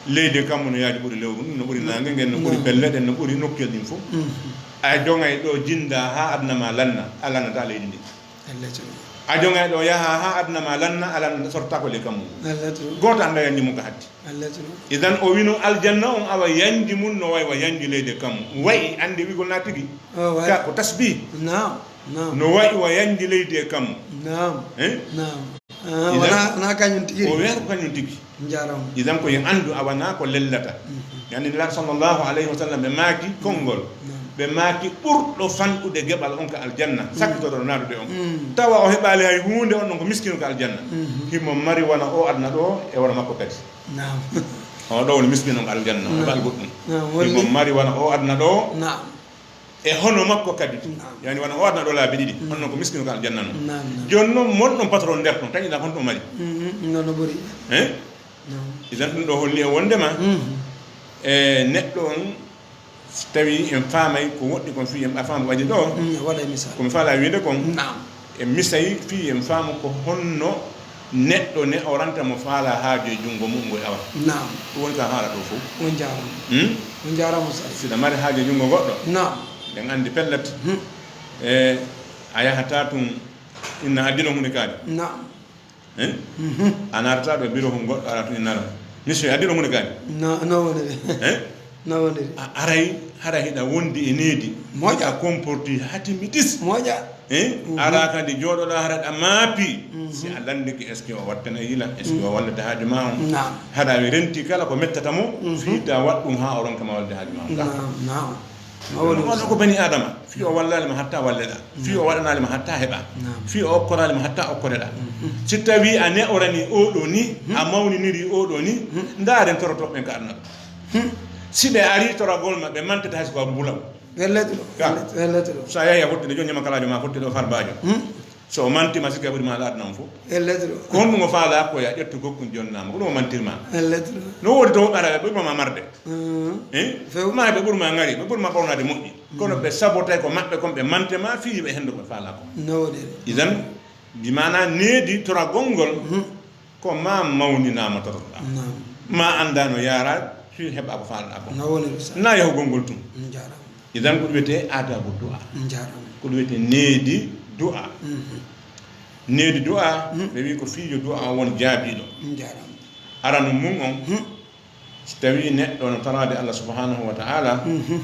Leydi e kammu no yaaji ɓuri lewru ndun, no ɓuri naange ngen, no ɓuri pelle ɗen, no ɓuri nokkel ɗin fof. A jogay ɗo jinda haa aduna ma lanna, a lannataa leydi ndin. A jogay ɗo yaha haa aduna ma lanna, a lanna sortaako ley kammu. Gooto anndaa yanji mum ka hatti. Idan o wino aljanna on awa yanji mum no way wa yanji leydi e kammu. Wa'i, anndi wi'ugol na tigi. Ka ko tasbih. Naam, naam. No wa'i wa yanji leydi e kammu. Naam. Eh? Naam. Ah, idan wona, wona kañum tigi. O wiyata ko kañum tigi. Njaaraama. Idan ko yo anndu awa na ko lellata. Yani Nulaaɗo sallallahu alayhi wa sallam ɓe maaki konngol. Naam. Ɓe maaki ɓurɗo fanɗude geɓal on ka aljanna, sakkitoro naadude on. Tawa o heɓaali hay huunde on ɗon ko miskino ka aljanna. Himo mari wona o aduna ɗo e wona makko kadi. Naam. O ɗo woni miskino on aljanna, o heɓaali goɗɗum. Naam, woni. Himo mari wona o aduna ɗo. Naam. E hono makko kadi. Naam. Yani wona o aduna ɗo laabi ɗiɗi. Honno ko miskino ka aljanna non. Naam, naam. Jooni non mon ɗon patron nder ton, taƴi ɗa honto o mari. Mm, mm, non no ɓuri. Eh? Naam. Idan ɗum ɗo holli e wondema, e neɗɗo on, so tawi en faamay ko woɗɗi kon fii en ɓa faamu waɗi ɗo. Mm, waɗa e misal. Ko mi faala wiide kon. Naam. E misay fii en faamu ko honno neɗɗo ne oranta mo faala haaju e junngo mu'un ngo e awa. Naam. Ɗum woni ka haala ɗo fof. On jaaraama. Hmm? On jaaraama, Ustaz. Siɗa mari haaju e junngo goɗɗo. Naam. Ɗen anndi pellet. Hmm. E a yahataa tun inna addino hunde kaari. Naam. Eh? Mhm. A naatataa ɗo biro hon goɗɗo ara tun innara. Monsieur, addino hunde kaari. No, no woni. Eh? No woniri. A aray, hara hiɗa wondi e needi. Moƴƴa. Hiɗa comporti hatimitis. Moƴƴa. Eh? Mhm. Ara kadi jooɗoɗa hara ɗa maapi. Mhm. Si a lanndike, est-ce que o wattana yila? Est-ce que o wallata haaju ma on? Naam. Hara mi renti kala ko mettata mo, mhm, fii ta waɗ ɗum haa o ronka ma wallude haaju ma on. Naam, naam. No woni. Ɗum on ko bani Aadama. Fii o wallaali ma hatta walleɗa. Fii o waɗanaali ma hatta heɓa. Naam. Fii o okkoraali ma hatta okkoreɗa. Mhm. Si tawi a ne'orani oɗo ni, a mawniniri oɗo ni, ndaaren torotooɓe ɓen ka aduna ɗo. Hmm. Si ɓe ari toragol ma, ɓe mantata hay so ko a bulaw. Wellete ɗo. Ka. Wellete ɗo. So a yahi a fotti ɗo, jooni ñama kalaajo ma fotti ɗo farbaajo. Hmm. So o manti ma, sikka ɓuri ma alaa aduna on fof. Wellete ɗo. Ko honɗum o faalaa ko ya ƴettu gokkun jonnaama? Ko ɗum o mantirma? Wellete ɗo. No woodi to woɓɓe ara ɓe ɓurma ma marde. Hmm. Eh? Few. Ma ɓe ɓurma ngari, ɓe ɓurma ɓornaade moƴƴi. Kono ɓe sabotay ko maɓɓe kon, ɓe mante ma fii ɓe hendo ko ɓe faalaa kon. No woodi. Idan, bi maana needi toragol ngol, hmm, ko ma mawninaama torotoɗaa. Naam. Ma anndaa no yaaraa, fii heɓaa ko faalaɗaa ko. No woni ɗum sa. Na yahugol ngol tun. Njaaraama. Idan ko ɗum wiyetee aadaabu du'a. Njaaraama. Ko ɗum wiyetee needi du'a. Mhm. Needi du'a, mhm, ɓe wi'i ko fii yo du'a on won jaabiiɗo. Njaaraama. Aranu mum on, mhm, so tawii neɗɗo no taraade Allah subhanahu wa ta'ala, mhm,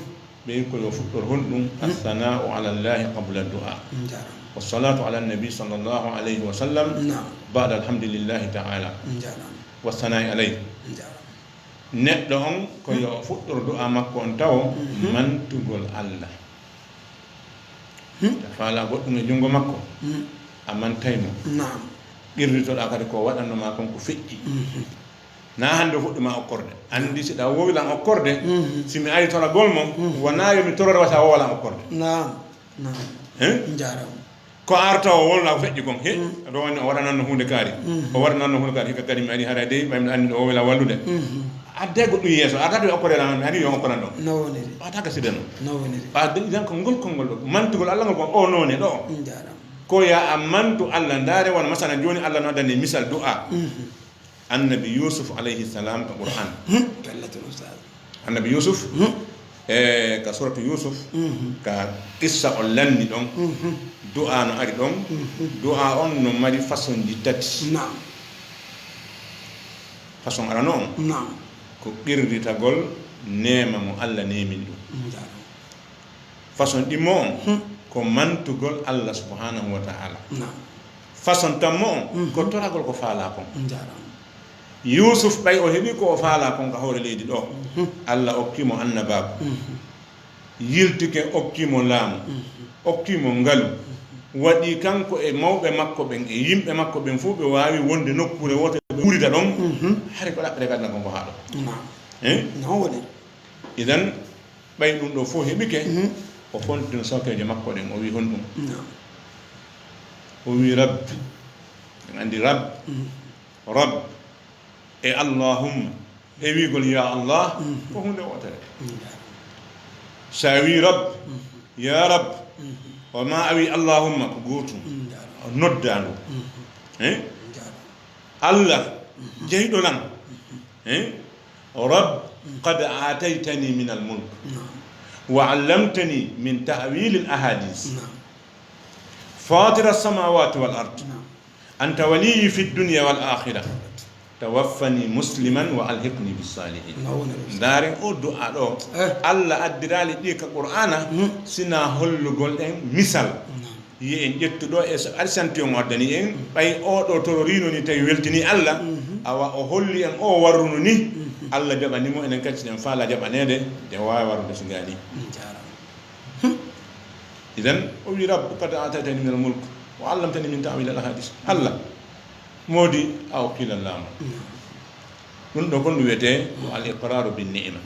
ɓe wi'i ko yo fuɗɗor honɗum, mhm, as-sana'u ala Allahi qabla du'a. Njaaraama. Was-salatu ala nabi sallallahu alayhi wa sallam, naam, ba'da alhamdulillahi ta'ala. Njaaraama. Was-sana'i alayhi. Njaaraama. Neɗɗo on ko yo fuɗɗor du'a makko on tawo, mhm, mantugol Allah. Hmm. A faalaa goɗɗum e junngo makko, hmm, a mantay mo. Naam. Qirritoɗaa kadi ko waɗanno ma kon ko feƴƴi. Mhm. Na hannde o fuɗɗi ma okkorde. Anndi si ɗa woowi lan okkorde, mhm, si mi ari toragol mo, mhm, wonaa yo mi torore wasa woowa lan okkorde. Naam. Naam. Hein? Njaaraama. Ko arta o wonla ko feƴƴi kon. He, mm, ɗo woni o waɗananno huunde kaari. Mhm. O waɗananno huunde kaari. Hikka kadi mi ari haray dey, ɓay mi anndi ɗo o wela wallude. Mhm. Adde goɗɗum yeeso, adda ɗo okkore lan, mi ari yo okkoran ɗo. No woniri. Ɓata ka side no. No woniri. Ɓa de, idan ko ngol konngol ɗo. Mantugol Allah ngol kon o noone ɗo. Njaaraama. Ko ya a mantu Allah, ndaare wona masala jooni Allah no addani misal du'a. Mhm. Annabi Yusuf alayhi salam ka Qur'an. Hmm, kallatul ustaz. Annabi Yusuf, hmm, e ka suratu Yusuf, mhm, ka qissa on lanni ɗon, mhm, du'a no ari ɗon, mhm, du'a on no mari façon ji tati. Naam. Façon arano on. Naam. Ko Ko qirritagol neema mo Allah neemini ɗum. Façon ɗimmo on, ko mantugol Allah subhanahu wa ta'ala. Façon tammo on, ko toragol ko faalaa kon. Yusuf, ɓay o heɓi ko o faalaa kon ka hoore leydi ɗo, Allah okki mo annabaaku. Yiltike, okki mo laamu, okki mo ngalu. Waɗi kanko e mawɓe makko ɓen e yimɓe makko ɓen fof ɓe waawi wonde nokkuure wootere, ɓe wuurida ɗon. Hari ko ɗaɓɓere gadana kon ko haa ɗo. Hein? Idan, ɓay ɗum ɗo fof heɓike, o fontino sawteeje makko ɗen, o wi honɗum? O wi, "Rabbi." En anndi Rabb, Rabb e Allahumma e wiigol "Ya Allah" ko huunde wootere. So a wi Rabb, "Ya Rabb," o ma a wi Allahumma ko gootum, o noddaandu. Hein? Allah, jeyɗo lan. Hein? رب قد آتيتني من الملك وعلمتني من تأويل الأحاديث فاطر السماوات والأرض أنت ولي في الدنيا والآخرة توفني مسلما وألحقني بالصالحين. Ndaaren o du'a ɗo. Allah addiraali ɗi ka Qur'aana, sina hollugol en misal. Yi en ƴettu ɗo e so arsanti on addani en, ɓay o ɗo tororiino ni tawi weltini Allah, awa o holli en o warruno ni, Allah jaɓani mo, enen kadi si en faala jaɓaneede, en waawa warrude si ngaani. Idan, o wi, "Rabbi qad aataytani min al-mulk wa allamtani min ta'wil al-ahadis." Allah, moodi a okki lan laamu. Ɗum ɗo kon ɗum wiyetee ko al-iqraru bin ni'ma.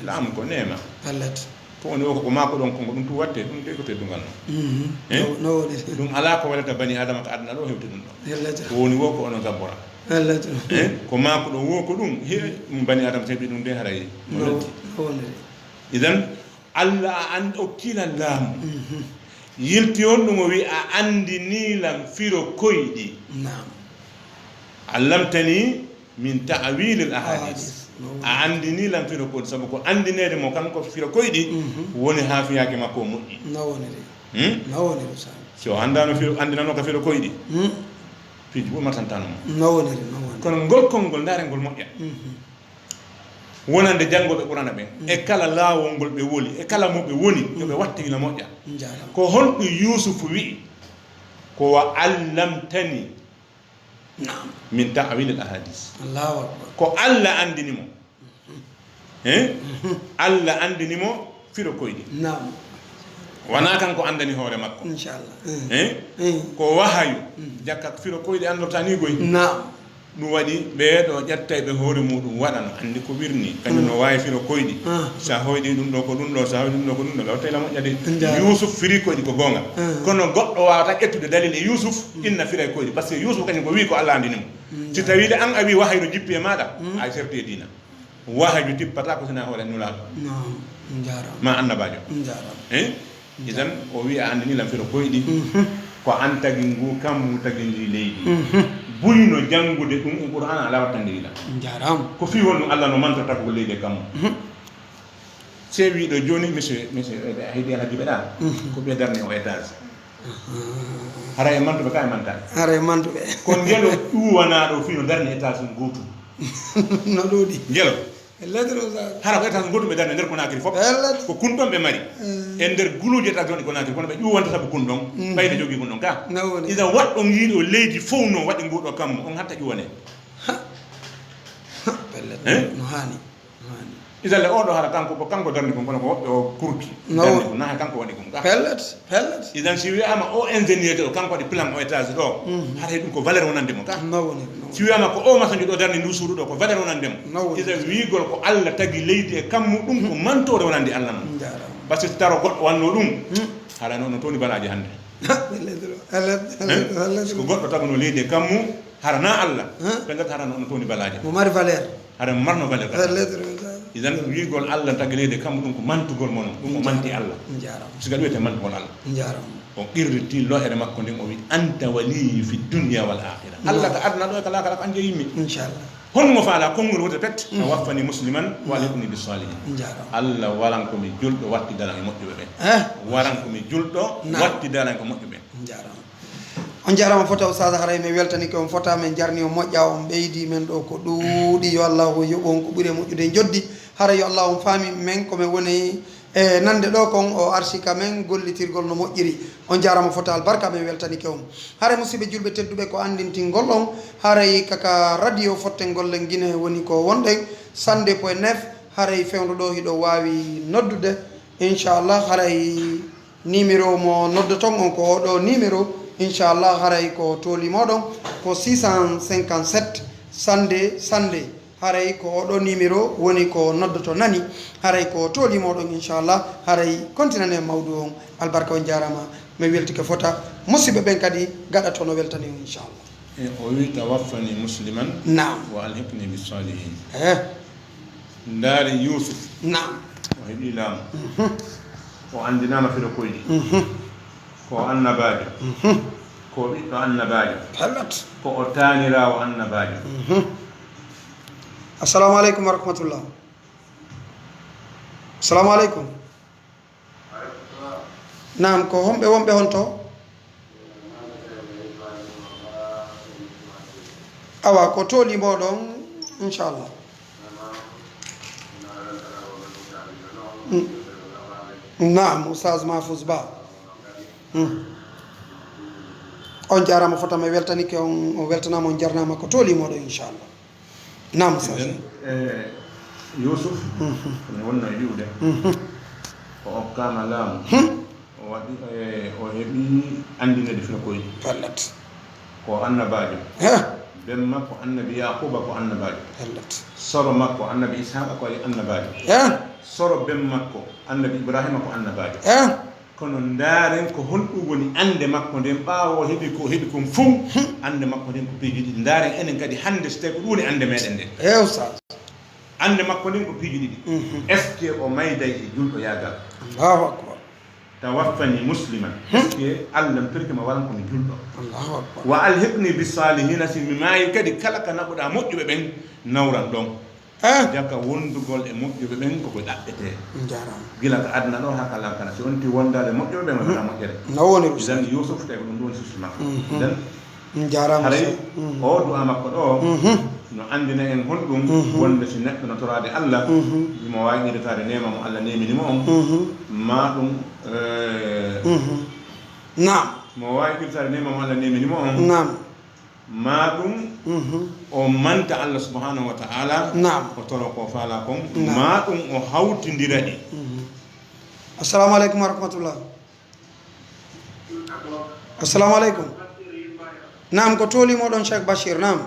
Laamu ko neema. Pellet. Ko woni wo ko, ko maako ɗon, ko ɗum tu watte, ɗum de ko teddungal non. Mhm. Eh? No, no woni. Ɗum alaa ko waɗata bani Adama ka aduna ɗo hewti ɗum ɗo. Pellet. Ko woni wo ko onon gabbora. Pellet. Eh? Ko maako ɗon wo ko ɗum, he, ɗum bani Adama heɓi ɗum de haray. No, no woni. Idan, Allah a an-, okkila laamu. Mhm. Yilti on ɗum o wi, "A andini lan firo koyɗi." Naam. Allamtani min ta'wilil ahadis. Ahadis. No. A andini lan firo koyɗi, sabu ko andineede mo kanko firo koyɗi woni haa fiyaake makko o moƴƴi. No woniri. Hmm? No woniri, sa. Si o andano firo, andinano ka firo koyɗi. Hmm. Piiji ɓuri matantano mo. No woniri, no woniri. Kono ngol konngol, ndaare ngol moƴƴa. Mhm. Wonande janngoɓe Qur'aana ɓen, e kala laawol ngol ɓe woni, e kala mo ɓe woni, yo ɓe watte ina moƴƴa. Njaaraama. Ko honɗum Yuusufu wi'i? Ko wa allamtani Naam. Min ta'wilil ahadis. Allahu akbar. Ko Allah andini mo. Hein? Mhm. Allah andini mo firo koyɗi. Naam. Wonaa kanko andani hoore makko. Inchallah. Eh. Hein? Eh. Ko wahayu. Mm. Jakka firo koyɗi andorta ni goy. Naam. Ɗum waɗi ɓee ɗo ƴettay ɓe hoore muɗum waɗano, andi ko wirni, kañum no waawi firo koyɗi. Ah. Sa hoyɗi ɗum ɗo ko ɗum ɗo, sa hoyɗi ɗum ɗo ko ɗum ɗo, ɓe wattay la moƴƴa de. Njaaraama. Yuusuf firi koyɗi ko goonga. Ah. Kono goɗɗo waawata ƴettude dalil e Yuusuf, inna fira e koyɗi. Parce que Yuusuf kañum ko wi ko Allah andini mo. Mm. Si tawi de an a wi wahayu no jippi e maɗa, mm, a serti e diina. Wahayu tippata ko sina hoore Nulaaɗo. No, njaaraama. Ma annabaajo. Njaaraama. Eh? Idan, o wi a andini lan firo koyɗi. Mhm. Ko an tagi ngu kammu, tagi ndi leydi. Mhm. Buyno janngude ɗum e Qur'aana, alaa wattandiri lan. Njaaraama. Ko fii honɗum Allah no mantorta ko leydi e kammu? Mhm. Se wiɗo jooni, monsieur, monsieur, eh, a heɗi Alhaji ɓe ɗa? Mhm. Ko ɓe darni o étage. Mhm. Hara e mantuɓe ka e mantaɓe? Hara e mantuɓe. Ko ngelo ƴuwanaaɗo fii no darni étage ɗum gootum. No ɗuuɗi. Ngelo. Lettre o sa- Hara ko étage gootum ɓe darni nder Konaakiri fof. Pellet. Ko kun ɗon ɓe mari. Mm. E nder guluuje étage woni Konaakiri, kono ɓe ƴuwanta sabu kun ɗon. Mm. Ɓayde jogii kun ɗon ka. No woni. Idan waɗɗo yiiɗo leydi fof no waɗi nguɗo kammu, on hatta ƴuwane. Ha. Ha, pellet. Eh? No haani. No haani. Idan le oɗo hara kanko, ko kanko darni kun, kono ko woɓɓe o kurki. No. Darni kun, na kanko waɗi kun ka. Pellet. Pellet. Idan si wiyaama o ingénieur o kanko waɗi plan o étage ɗo, mhm, haray ɗum ko valeur wonande mo ka. No woni, no woni. Si wiyaama ko o maçonjo ɗo darni ndu suudu ɗo, ko valeur wonande mo. No woni. Idan wiigol ko Allah tagi leydi e kammu, ɗum ko, mhm, mantoore wonande Allah non. Njaaraama. Parce que taro goɗɗo wanno ɗum, hmm, hara no, no tooni balaaje hannde. Pellet, pellet, pellet. Hein? Pellet. Ko goɗɗo taguno leydi e kammu, hara na Allah. Hein? Pellet hara no, no tooni balaaje. Mo mari valeur. Hara marno valeur. Valeur, valeur. Idan wiigol Allah tagi leydi e kammu ɗum ko mantugol mo non. Ɗum ko manti Allah. Njaaraama. Sika ɗum wiyetee mantugol Allah. Njaaraama. O qirriti lo'ere makko nden, o wi, "Anta waliyyi fi dunya wal akhirah." Njaaraama. Allah ka aduna ɗo e ka laakara ko an jeyimi. Inchallah. Honmo faala konngol wote pet, mhm, tawaffani musliman wa alhiqni bis salihin. Njaaraama. Allah waran ko mi julɗo, wattidaran e moƴƴuɓe ɓen. Eh? Waran ko mi julɗo, naam, wattidaran ko moƴƴuɓe ɓen. Njaaraama. On njaaraama fota, Ustaas, haray mi weltanike on fota, min jarni on moƴƴa, on ɓeydi men ɗo ko ɗuuɗi. Yo Allaahu yoɓu on ko ɓuri e moƴƴude e njoddi. Haray yo Allaahu on faami men ko men woni e nande ɗo kon, o arsika men gollitirgol no moƴƴiri. On njaaraama fota, albarka, min weltanike on. Haray musidɓe julɓe tedduɓe, ko anndintingol on, haray kaka radio fotten gollen Gine woni ko wonɗen, cent deux point neuf, haray fewndo ɗo hiɗo waawi noddude, inchallah, haray numéro mo noddoton on ko oɗo numéro, inchallah, haray ko tooli moɗon ko six cent cinquante-sept cent deux cent deux. Haray ko oɗo numéro woni ko noddoto nani, haray ko tooli moɗon, inchallah, haray kontinane mawdu on. Albarka, on njaaraama, mi weltike fota. Musidɓe ɓen kadi gaɗa to no weltani on, inchallah. E o wi: "Tawaffani musliman, naam, wa alhiqni bis salihin." Eh. Ndaari Yuusuf. Naam. O heɓi laamu. Mhm. O anndinaama firo koyɗi. Mhm. Ko o annabaajo. Mhm. Ko o ɓiɗɗo annabaajo. Pellet. Ko o taaniraawo annabaajo. Mhm. Assalamu aleykum wa rahmatullah. Assalamu aleykum. Naam, ko homɓe wonɓe honto? Awa, ko tooli moɗon, inchallah. Mm. Naam, Oustaz Mahfouz Ba. Mm. On njaaraama fota, mi weltanike on, on weltanaama, on njarnaama, ko tooli moɗon, inchallah. Naam, Oustaz. Idan, eh, Yuusuf, mhm, ko mi wonno e wi'ude, mhm, o okkaama laamu. Hmm. O waɗi, eh, o heɓi anndinede fino koyɗi. Pellet. Ko annabaajo. He. Ben makko annabi Yaakuuba ko annabaajo. Pellet. Soro makko annabi Isaaqa ko annabaajo. He. Soro ben makko annabi Ibraahiima ko annabaajo. He. Kono ndaaren ko honɗum woni annde makko nden, ɓaawo o heɓi ko o heɓi kon fow, hmm, annde makko nden ko piiji ɗiɗi. Ndaaren enen kadi hannde so tawi ko ɗum woni annde meɗen nden. He, Oustaz. Annde makko nden ko piiji ɗiɗi. Mhm. Est-ce que o mayday e julɗoyaagal? Allahu akbar. Tawaffani musliman. Hmm. Est-ce que Allah mi torike ma walan ko mi julɗo? Allahu akbar. Wa alhiqni bis salihina, si mi maayi kadi kala ka naɓuɗaa moƴƴuɓe ɓen nawran ɗon. Eh. Jaka wondugol e moƴƴuɓe ɓen koko ɗaɓɓetee. Njaaraama. Gila ka aduna ɗo haa ka laakara. Si on ti wondaade moƴƴuɓe ɓen, hmm, waɗata moƴƴere. No woni Rusal. Idan Yuusuf tawi ko ɗum ɗum woni source makko. Mhm. Idan Njaaraama, haray Ustaz. Mhm. O du'a makko ɗo, mhm, no anndina en honɗum, mhm, wonde si neɗɗo no toraade Allah, mhm, himo waawi qirtaade neema mo Allah neemini mo on, mhm, maa ɗum, eh, mhm, naam, mo waawi qirtaade neema mo Allah neemini mo on, naam, maa ɗum, mhm, o manta Allah subhanahu wa ta'ala, naam, o toro ko faala kon, naam, maa ɗum o hawtindira ɗi. Mhm. Assalamu aleykum wa rahmatullah. Assalamu aleykum. Naam, ko tooli moɗon Cheikh Bachir, naam.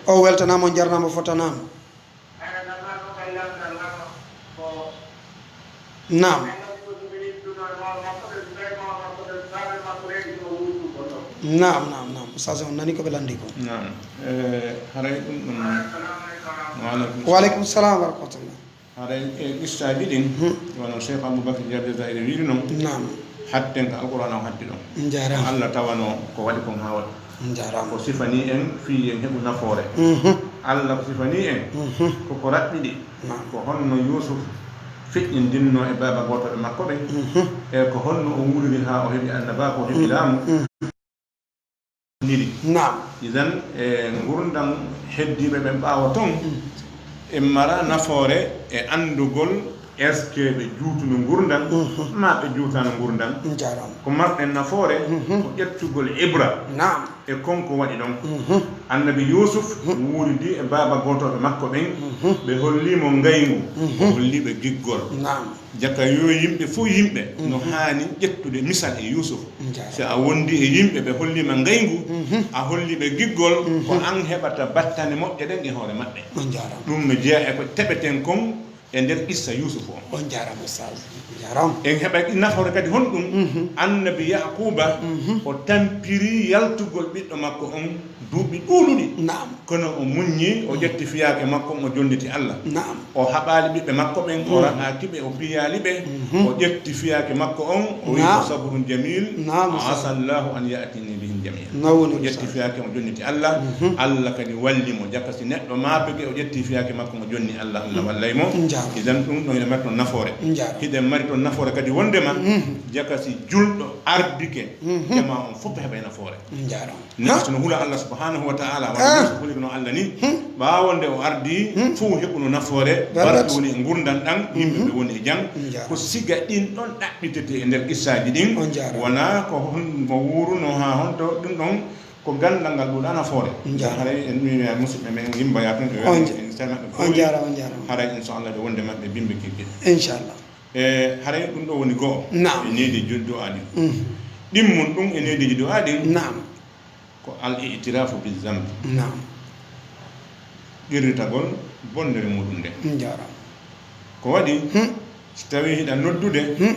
O weltanaama, on njarnaama fota, naam. Naam. Naam, naam, naam. Ustaz, on nani ko ɓe lanndi ko. Naam. Eh, haray ɗum ɗum. Wa aleykum salam. Wa aleykum salam wa rahmatullah. Haray e qissaaji ɗin, hmm, wano Cheikh Aboubacar Dia Jazairi wiiri non, naam, hatten ka Alqur'aana o hatti ɗon. Njaaraama. Allah tawano ko waɗi kon haa waɗi. Njaaraama. Ko sifani en fii en heɓu nafoore. Mhm. Allah ko sifani en, mhm, ko ko raɓɓiɗi. Naam. Ko honno Yuusuf feƴƴindinnoo e baaba gootooɓe makko ɓen, mhm, e ko honno o wuuriri haa o heɓi annabaaku, o heɓi, mhm, laamu. Mhm. Niri. Naam. Idan, e ngurndan heddiiɓe ɓen ɓaawo ton, mm, en mara nafoore e anndugol est-ce que ɓe juutuno ngurndan, mhm, maa ɓe juutaano ngurndan. Njaaraama. Ko marɗen nafoore, mhm, ko ƴettugol ibra, naam, e kon ko waɗi ɗon. Mhm. Annabi Yuusuf, mhm, wuuridi e baaba gootooɓe makko ɓen, mhm, ɓe holli mo ngayngu, mhm, o holli ɓe giggol. Naam. Jaka yo yimɓe fof yimɓe no, mhm, haani ƴettude misal e Yuusuf. Njaaraama. Si a wondi e yimɓe ɓe holliima ngayngu, mhm, a holli ɓe giggol, mhm, ko an heɓata battane moƴƴe ɗen e hoore maɓɓe. On njaaraama. Ɗum no jeyaa e ko teɓeten kon e nder qissa Yuusuf on. On njaaraama, Ustaaz. On njaaraama. En heɓay nafoore kadi honɗum? Mhm. Annabi Yaakuuba, mhm, o tampiri yaltugol ɓiɗɗo makko on duuɓi ɗuuɗuɗi. Naam. Kono o muññi, o ƴetti fiyaake makko, o jonniti Allah. Naam. O haɓaali ɓiɓɓe makko ɓen, o, mhm, raɗaaki ɓe, o piyaali ɓe, mhm, o ƴetti fiyaake makko on, o wi, naam, ko sabrun jamil, naam, asa Allahu an ya'tini bihim Jamiya. No woni o ƴetti fiyaake, o jonniti Allah. Mhm. Allah kadi walli mo. Jaka si neɗɗo maapike, o ƴetti fiyaake makko, mo jonni Allah, Allah wallay mo. Njaaraama. Idan ɗum ɗon ina mari toon nafoore. Njaaraama. Hiɗen mari toon nafoore kadi wondema, mhm, jaka si julɗo ardike, mhm, jama on fof heɓay nafoore. Njaaraama. Neɗɗo so no hula Allah subhanahu wa ta'ala, wano Muusa hulirno Allah ni, hmm, ɓaawo nde o ardi, hmm, fof heɓuno nafoore, barke woni e ngurndan ɗan, yimɓe ɓe woni e jam. Njaaraama. Ko siga ɗin ɗon ɗaɓɓitete e nder qissaaji ɗin, wonaa ko hon mo wuuruno haa honto ɗum ɗon, ko ganndal ngal ɗuuɗaa nafoore. Njaaraama. Haray en mi wi'a musidɓe men yimba ya tun ɓe woni en semaɓe on fooli. Njaaraama, on njaaraama. Haray inchallah ɓe wonde maɓɓe bimbe kekki. Inchallah. E haray ɗum ɗo woni go'o. Naam. E needi ju-, du'a ɗin. Mhm. Ɗimmun ɗum e neediji du'a ɗin. Naam. Ko al i'tirafu bi zambi. Naam. Qirritagol bonnere muɗum nde. Njaaraama. Ko waɗi, hmm, si tawi hiɗa noddude, hmm,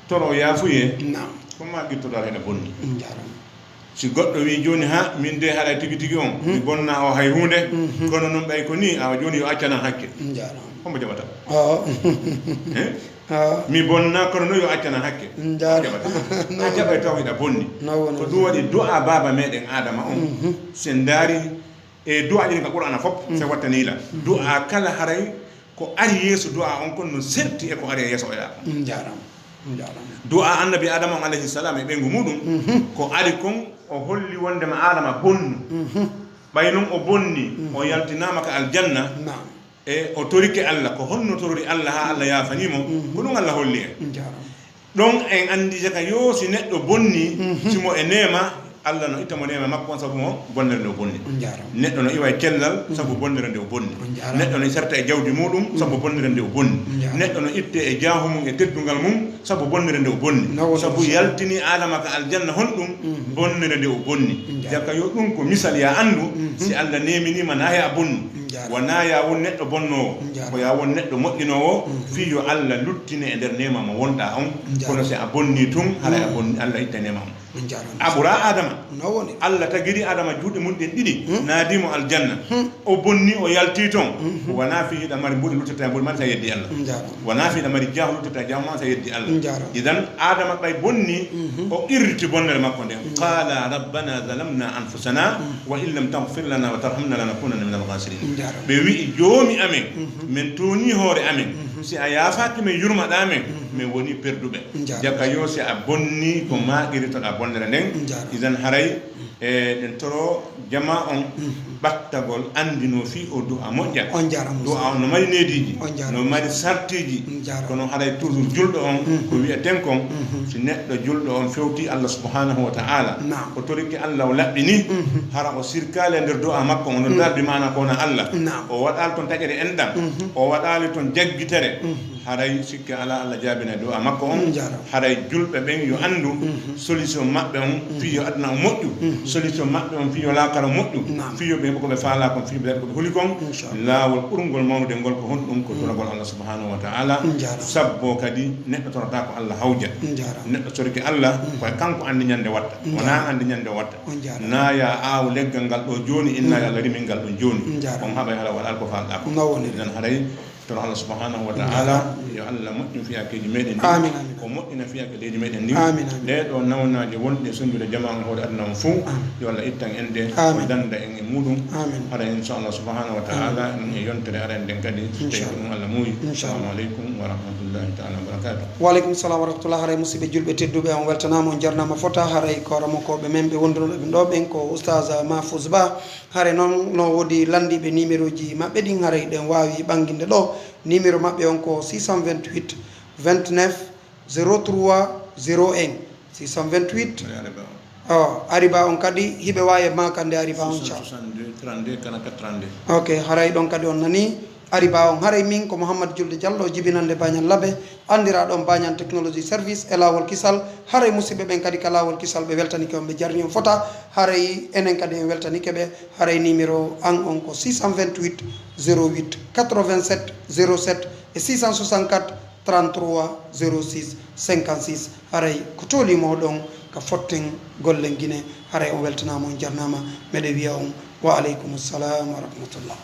toro yaafuyee, naam, ko ma qirtoɗaa hiɗa bonni. Njaaraama. Si goɗɗo wii jooni, ha, min de haɗa tigi tigi on, hmm, mi bonna o hay huunde, mhm, kono noon ɓay ko ni, awa jooni yo accanan hakke. Njaaraama. Hombo jaɓata? Oh. Eh? Ah. Mi bonna, kono no yo accana hakke. Njaaraama. A jaɓay taw hiɗa bonni. No woni. Ko ɗum waɗi du'a baaba meɗen Adama on. Mhm. Sen ndaari e du'a ɗin ka Qur'ana fof, mhm, se wattani la. Du'a kala haray ko ari yeeso du'a on kon no serti e ko ari e yeeso oya kon. Njaaraama. Njaaraama. Du'a annabi Adama on alayhi salam e ɓeyngu muɗum, mhm, ko ari kon o holli wondema Adama bonnu. Mhm. Ɓay non o bonni, mhm, o yaltinaama ka aljanna. Naam. E o torike Allah, ko honno torori Allah haa Allah yaafanii mo? Mhm. Ko ɗum Allah holli en. Njaaraama. Ɗon en anndi jaka yo si neɗɗo bonni, mhm, si mo e neema, Allah no itta mo neema makko on sabu mo bonnere nde o bonni. Njaaraama. Neɗɗo no iwa e cellal, mhm, sabu bonnere nde o bonni. Njaaraama. Neɗɗo no sarta e jawdi muɗum, mhm, sabu bonnere nde o bonni. Njaaraama. Neɗɗo no itte e jaahu mum e teddungal mum, sabu bonnere nde o bonni. No woni. Sabu yaltini Adama ka aljanna honɗum? Mhm. Bonnere nde o bonni. Njaaraama. Jaka yo ɗum ko misal ya anndu, mhm, si Allah neeminii ma na he a bonnu. Njaaraama. Wonaa ya won neɗɗo bonnoowo, njaaraama, ko ya won neɗɗo moƴƴinoowo, mhm, fii yo Allah luttine e nder neema mo wonɗaa on. Njaaraama. Kono si a bonnii tun, haray a, mhm, bonni, Allah itta neema on. Njaaraama. A ɓuraa Adama. No woni. Allah tagiri Adama juuɗe mum ɗen ɗiɗi, hmm, naadi mo aljanna. Hmm. O bonni, o yaltii ton. Mhm. Wonaa fii hiɗa mari mbuuɗi luttirta e mbuuɗi ma sa yeddi Allah. Njaaraama. Wonaa fii hiɗa mari jaahu luttirta e jaahu ma sa yeddi Allah. Njaaraama. Idan Adama ɓay bonni, mhm, o qirriti bonnere makko nden. Njaaraama. Qala rabbana zalamna anfusana, mhm, wa in lam taghfir lana wa tarhamna lanakunanna minal khasirin. Njaaraama. Ɓe wi'i, Joomi amen, mhm, men tooñii hoore amen. Mhm. Si a yaafaaki men, yurmaɗaa men, mhm, men wonii perduɓe. Njaaraama. Jaka yo si a bonni ko, mhm, maa qirritoɗaa bonnere nden. Njaaraama. Idan haray, mhm, e ɗen toro jama on, mhm, ɓattagol anndinoo fii o du'a moƴƴa. On njaaraama. Du'a on no mari neediiji, on njaaraama, no mari sartiiji. Njaaraama. Kono haray toujours julɗo on, mhm, ko wi'eten kon, mhm, si neɗɗo julɗo on fewtii Allah subhanahu wa ta'ala, naam, o torike Allah o laɓɓini, mhm, hara o sirkaali e nder du'a makko on, no, mhm, dardi maana ko wona Allah, naam, o waɗaali ton taƴere enɗam, mhm, o waɗaali ton jaggitere, mhm. Haray sikke alaa, Allah jaabinay du'a makko on. Njaaraama. Haray julɓe ɓen yo anndu, mhm, solution maɓɓe on, mhm, fii yo aduna on moƴƴu, mhm, solution maɓɓe on fii yo laakara on moƴƴu, naam, fii yo ɓe heɓu ko ɓe faalaa kon, fii ɓe heɓu ko ɓe huli kon. Inchallah. Laawol ɓurngol mawnude ngol ko honɗum? Ko, mhm, toragol Allah subhanahu wa ta'ala. Njaaraama. Sabbo kadi neɗɗo torata ko Allah hawja. Njaaraama. Neɗɗo torike Allah, mhm, ko e kanko anndi ñande watta. Njaaraama. Wonaa anndi ñande watta. On njaaraama. Na ya aaw leggal ngal ɗo jooni, inna, mhm, ya Allah rimin ngal ɗon jooni. Njaaraama. On haɓay hala waɗal ko faalɗaa ko. No woni. Idan haray Toro Allah subhanahu wa ta'ala, yo Allah moƴƴin fiyakeeji meɗen ɗi. Amin, amin. O moƴƴina fiyake leydi meɗen ndi. Amin, amin. Ɗee ɗo nawnaaje wonɗe e sonjude jamaa on hoore aduna on fuu, amin, yo Allah ittan en ɗe, amin, o danda en e muɗum. Amin. Hara inchallah subhanahu wa ta'ala, amin, en e yontere aran nden kadi, so tawi ko ɗum Allah muuyi. Inchallah. Assalamu aleykum wa rahmatullahi ta'ala wa barakatuh. Wa aleykum salam wa rahmatullah. Haray musidɓe julɓe tedduɓe, on weltanaama, on jarnaama fota. Haray ko ramokooɓe men ɓe wondunoɗo ɓen ɗo ɓen ko Oustaz Mahfouz Ba. Haray noon no woodi lanndiiɓe nimerooji maɓɓe ɗin, haray ɗen waawi ɓannginde ɗo. Nimero maɓɓe on ko six cent vingt-huit vingt-neuf zéro trois zéro un. Six cent vingt-huit. O, Ariba on kadi, hiɓe waawi e maakande Ariba on, ca. Six cent soixante-deux trente-deux quarante-quatre trente-deux. Ok, haray ɗon kadi on nanii Ariba on. Haray min ko Mouhammad Julde Diallo, jibinannde Bañal Labe. Anndiraaɗo on Bañan Technology Service e Laawol Kisal. Haray musidɓe ɓen kadi ka Laawol Kisal ɓe weltanike on, ɓe jarni on fota. Haray enen kadi en weltanike ɓe. Haray numéro an on ko six cent vingt-huit zéro huit quatre-vingt-sept zéro sept e six cent soixante-quatre trente-trois zéro six cinquante-six. Haray ko tooli mooɗon ka fotten gollen Gine. Haray on weltanaama, on jarnaama. Meɗen wiya on wa aleykum salam wa rahmatullah.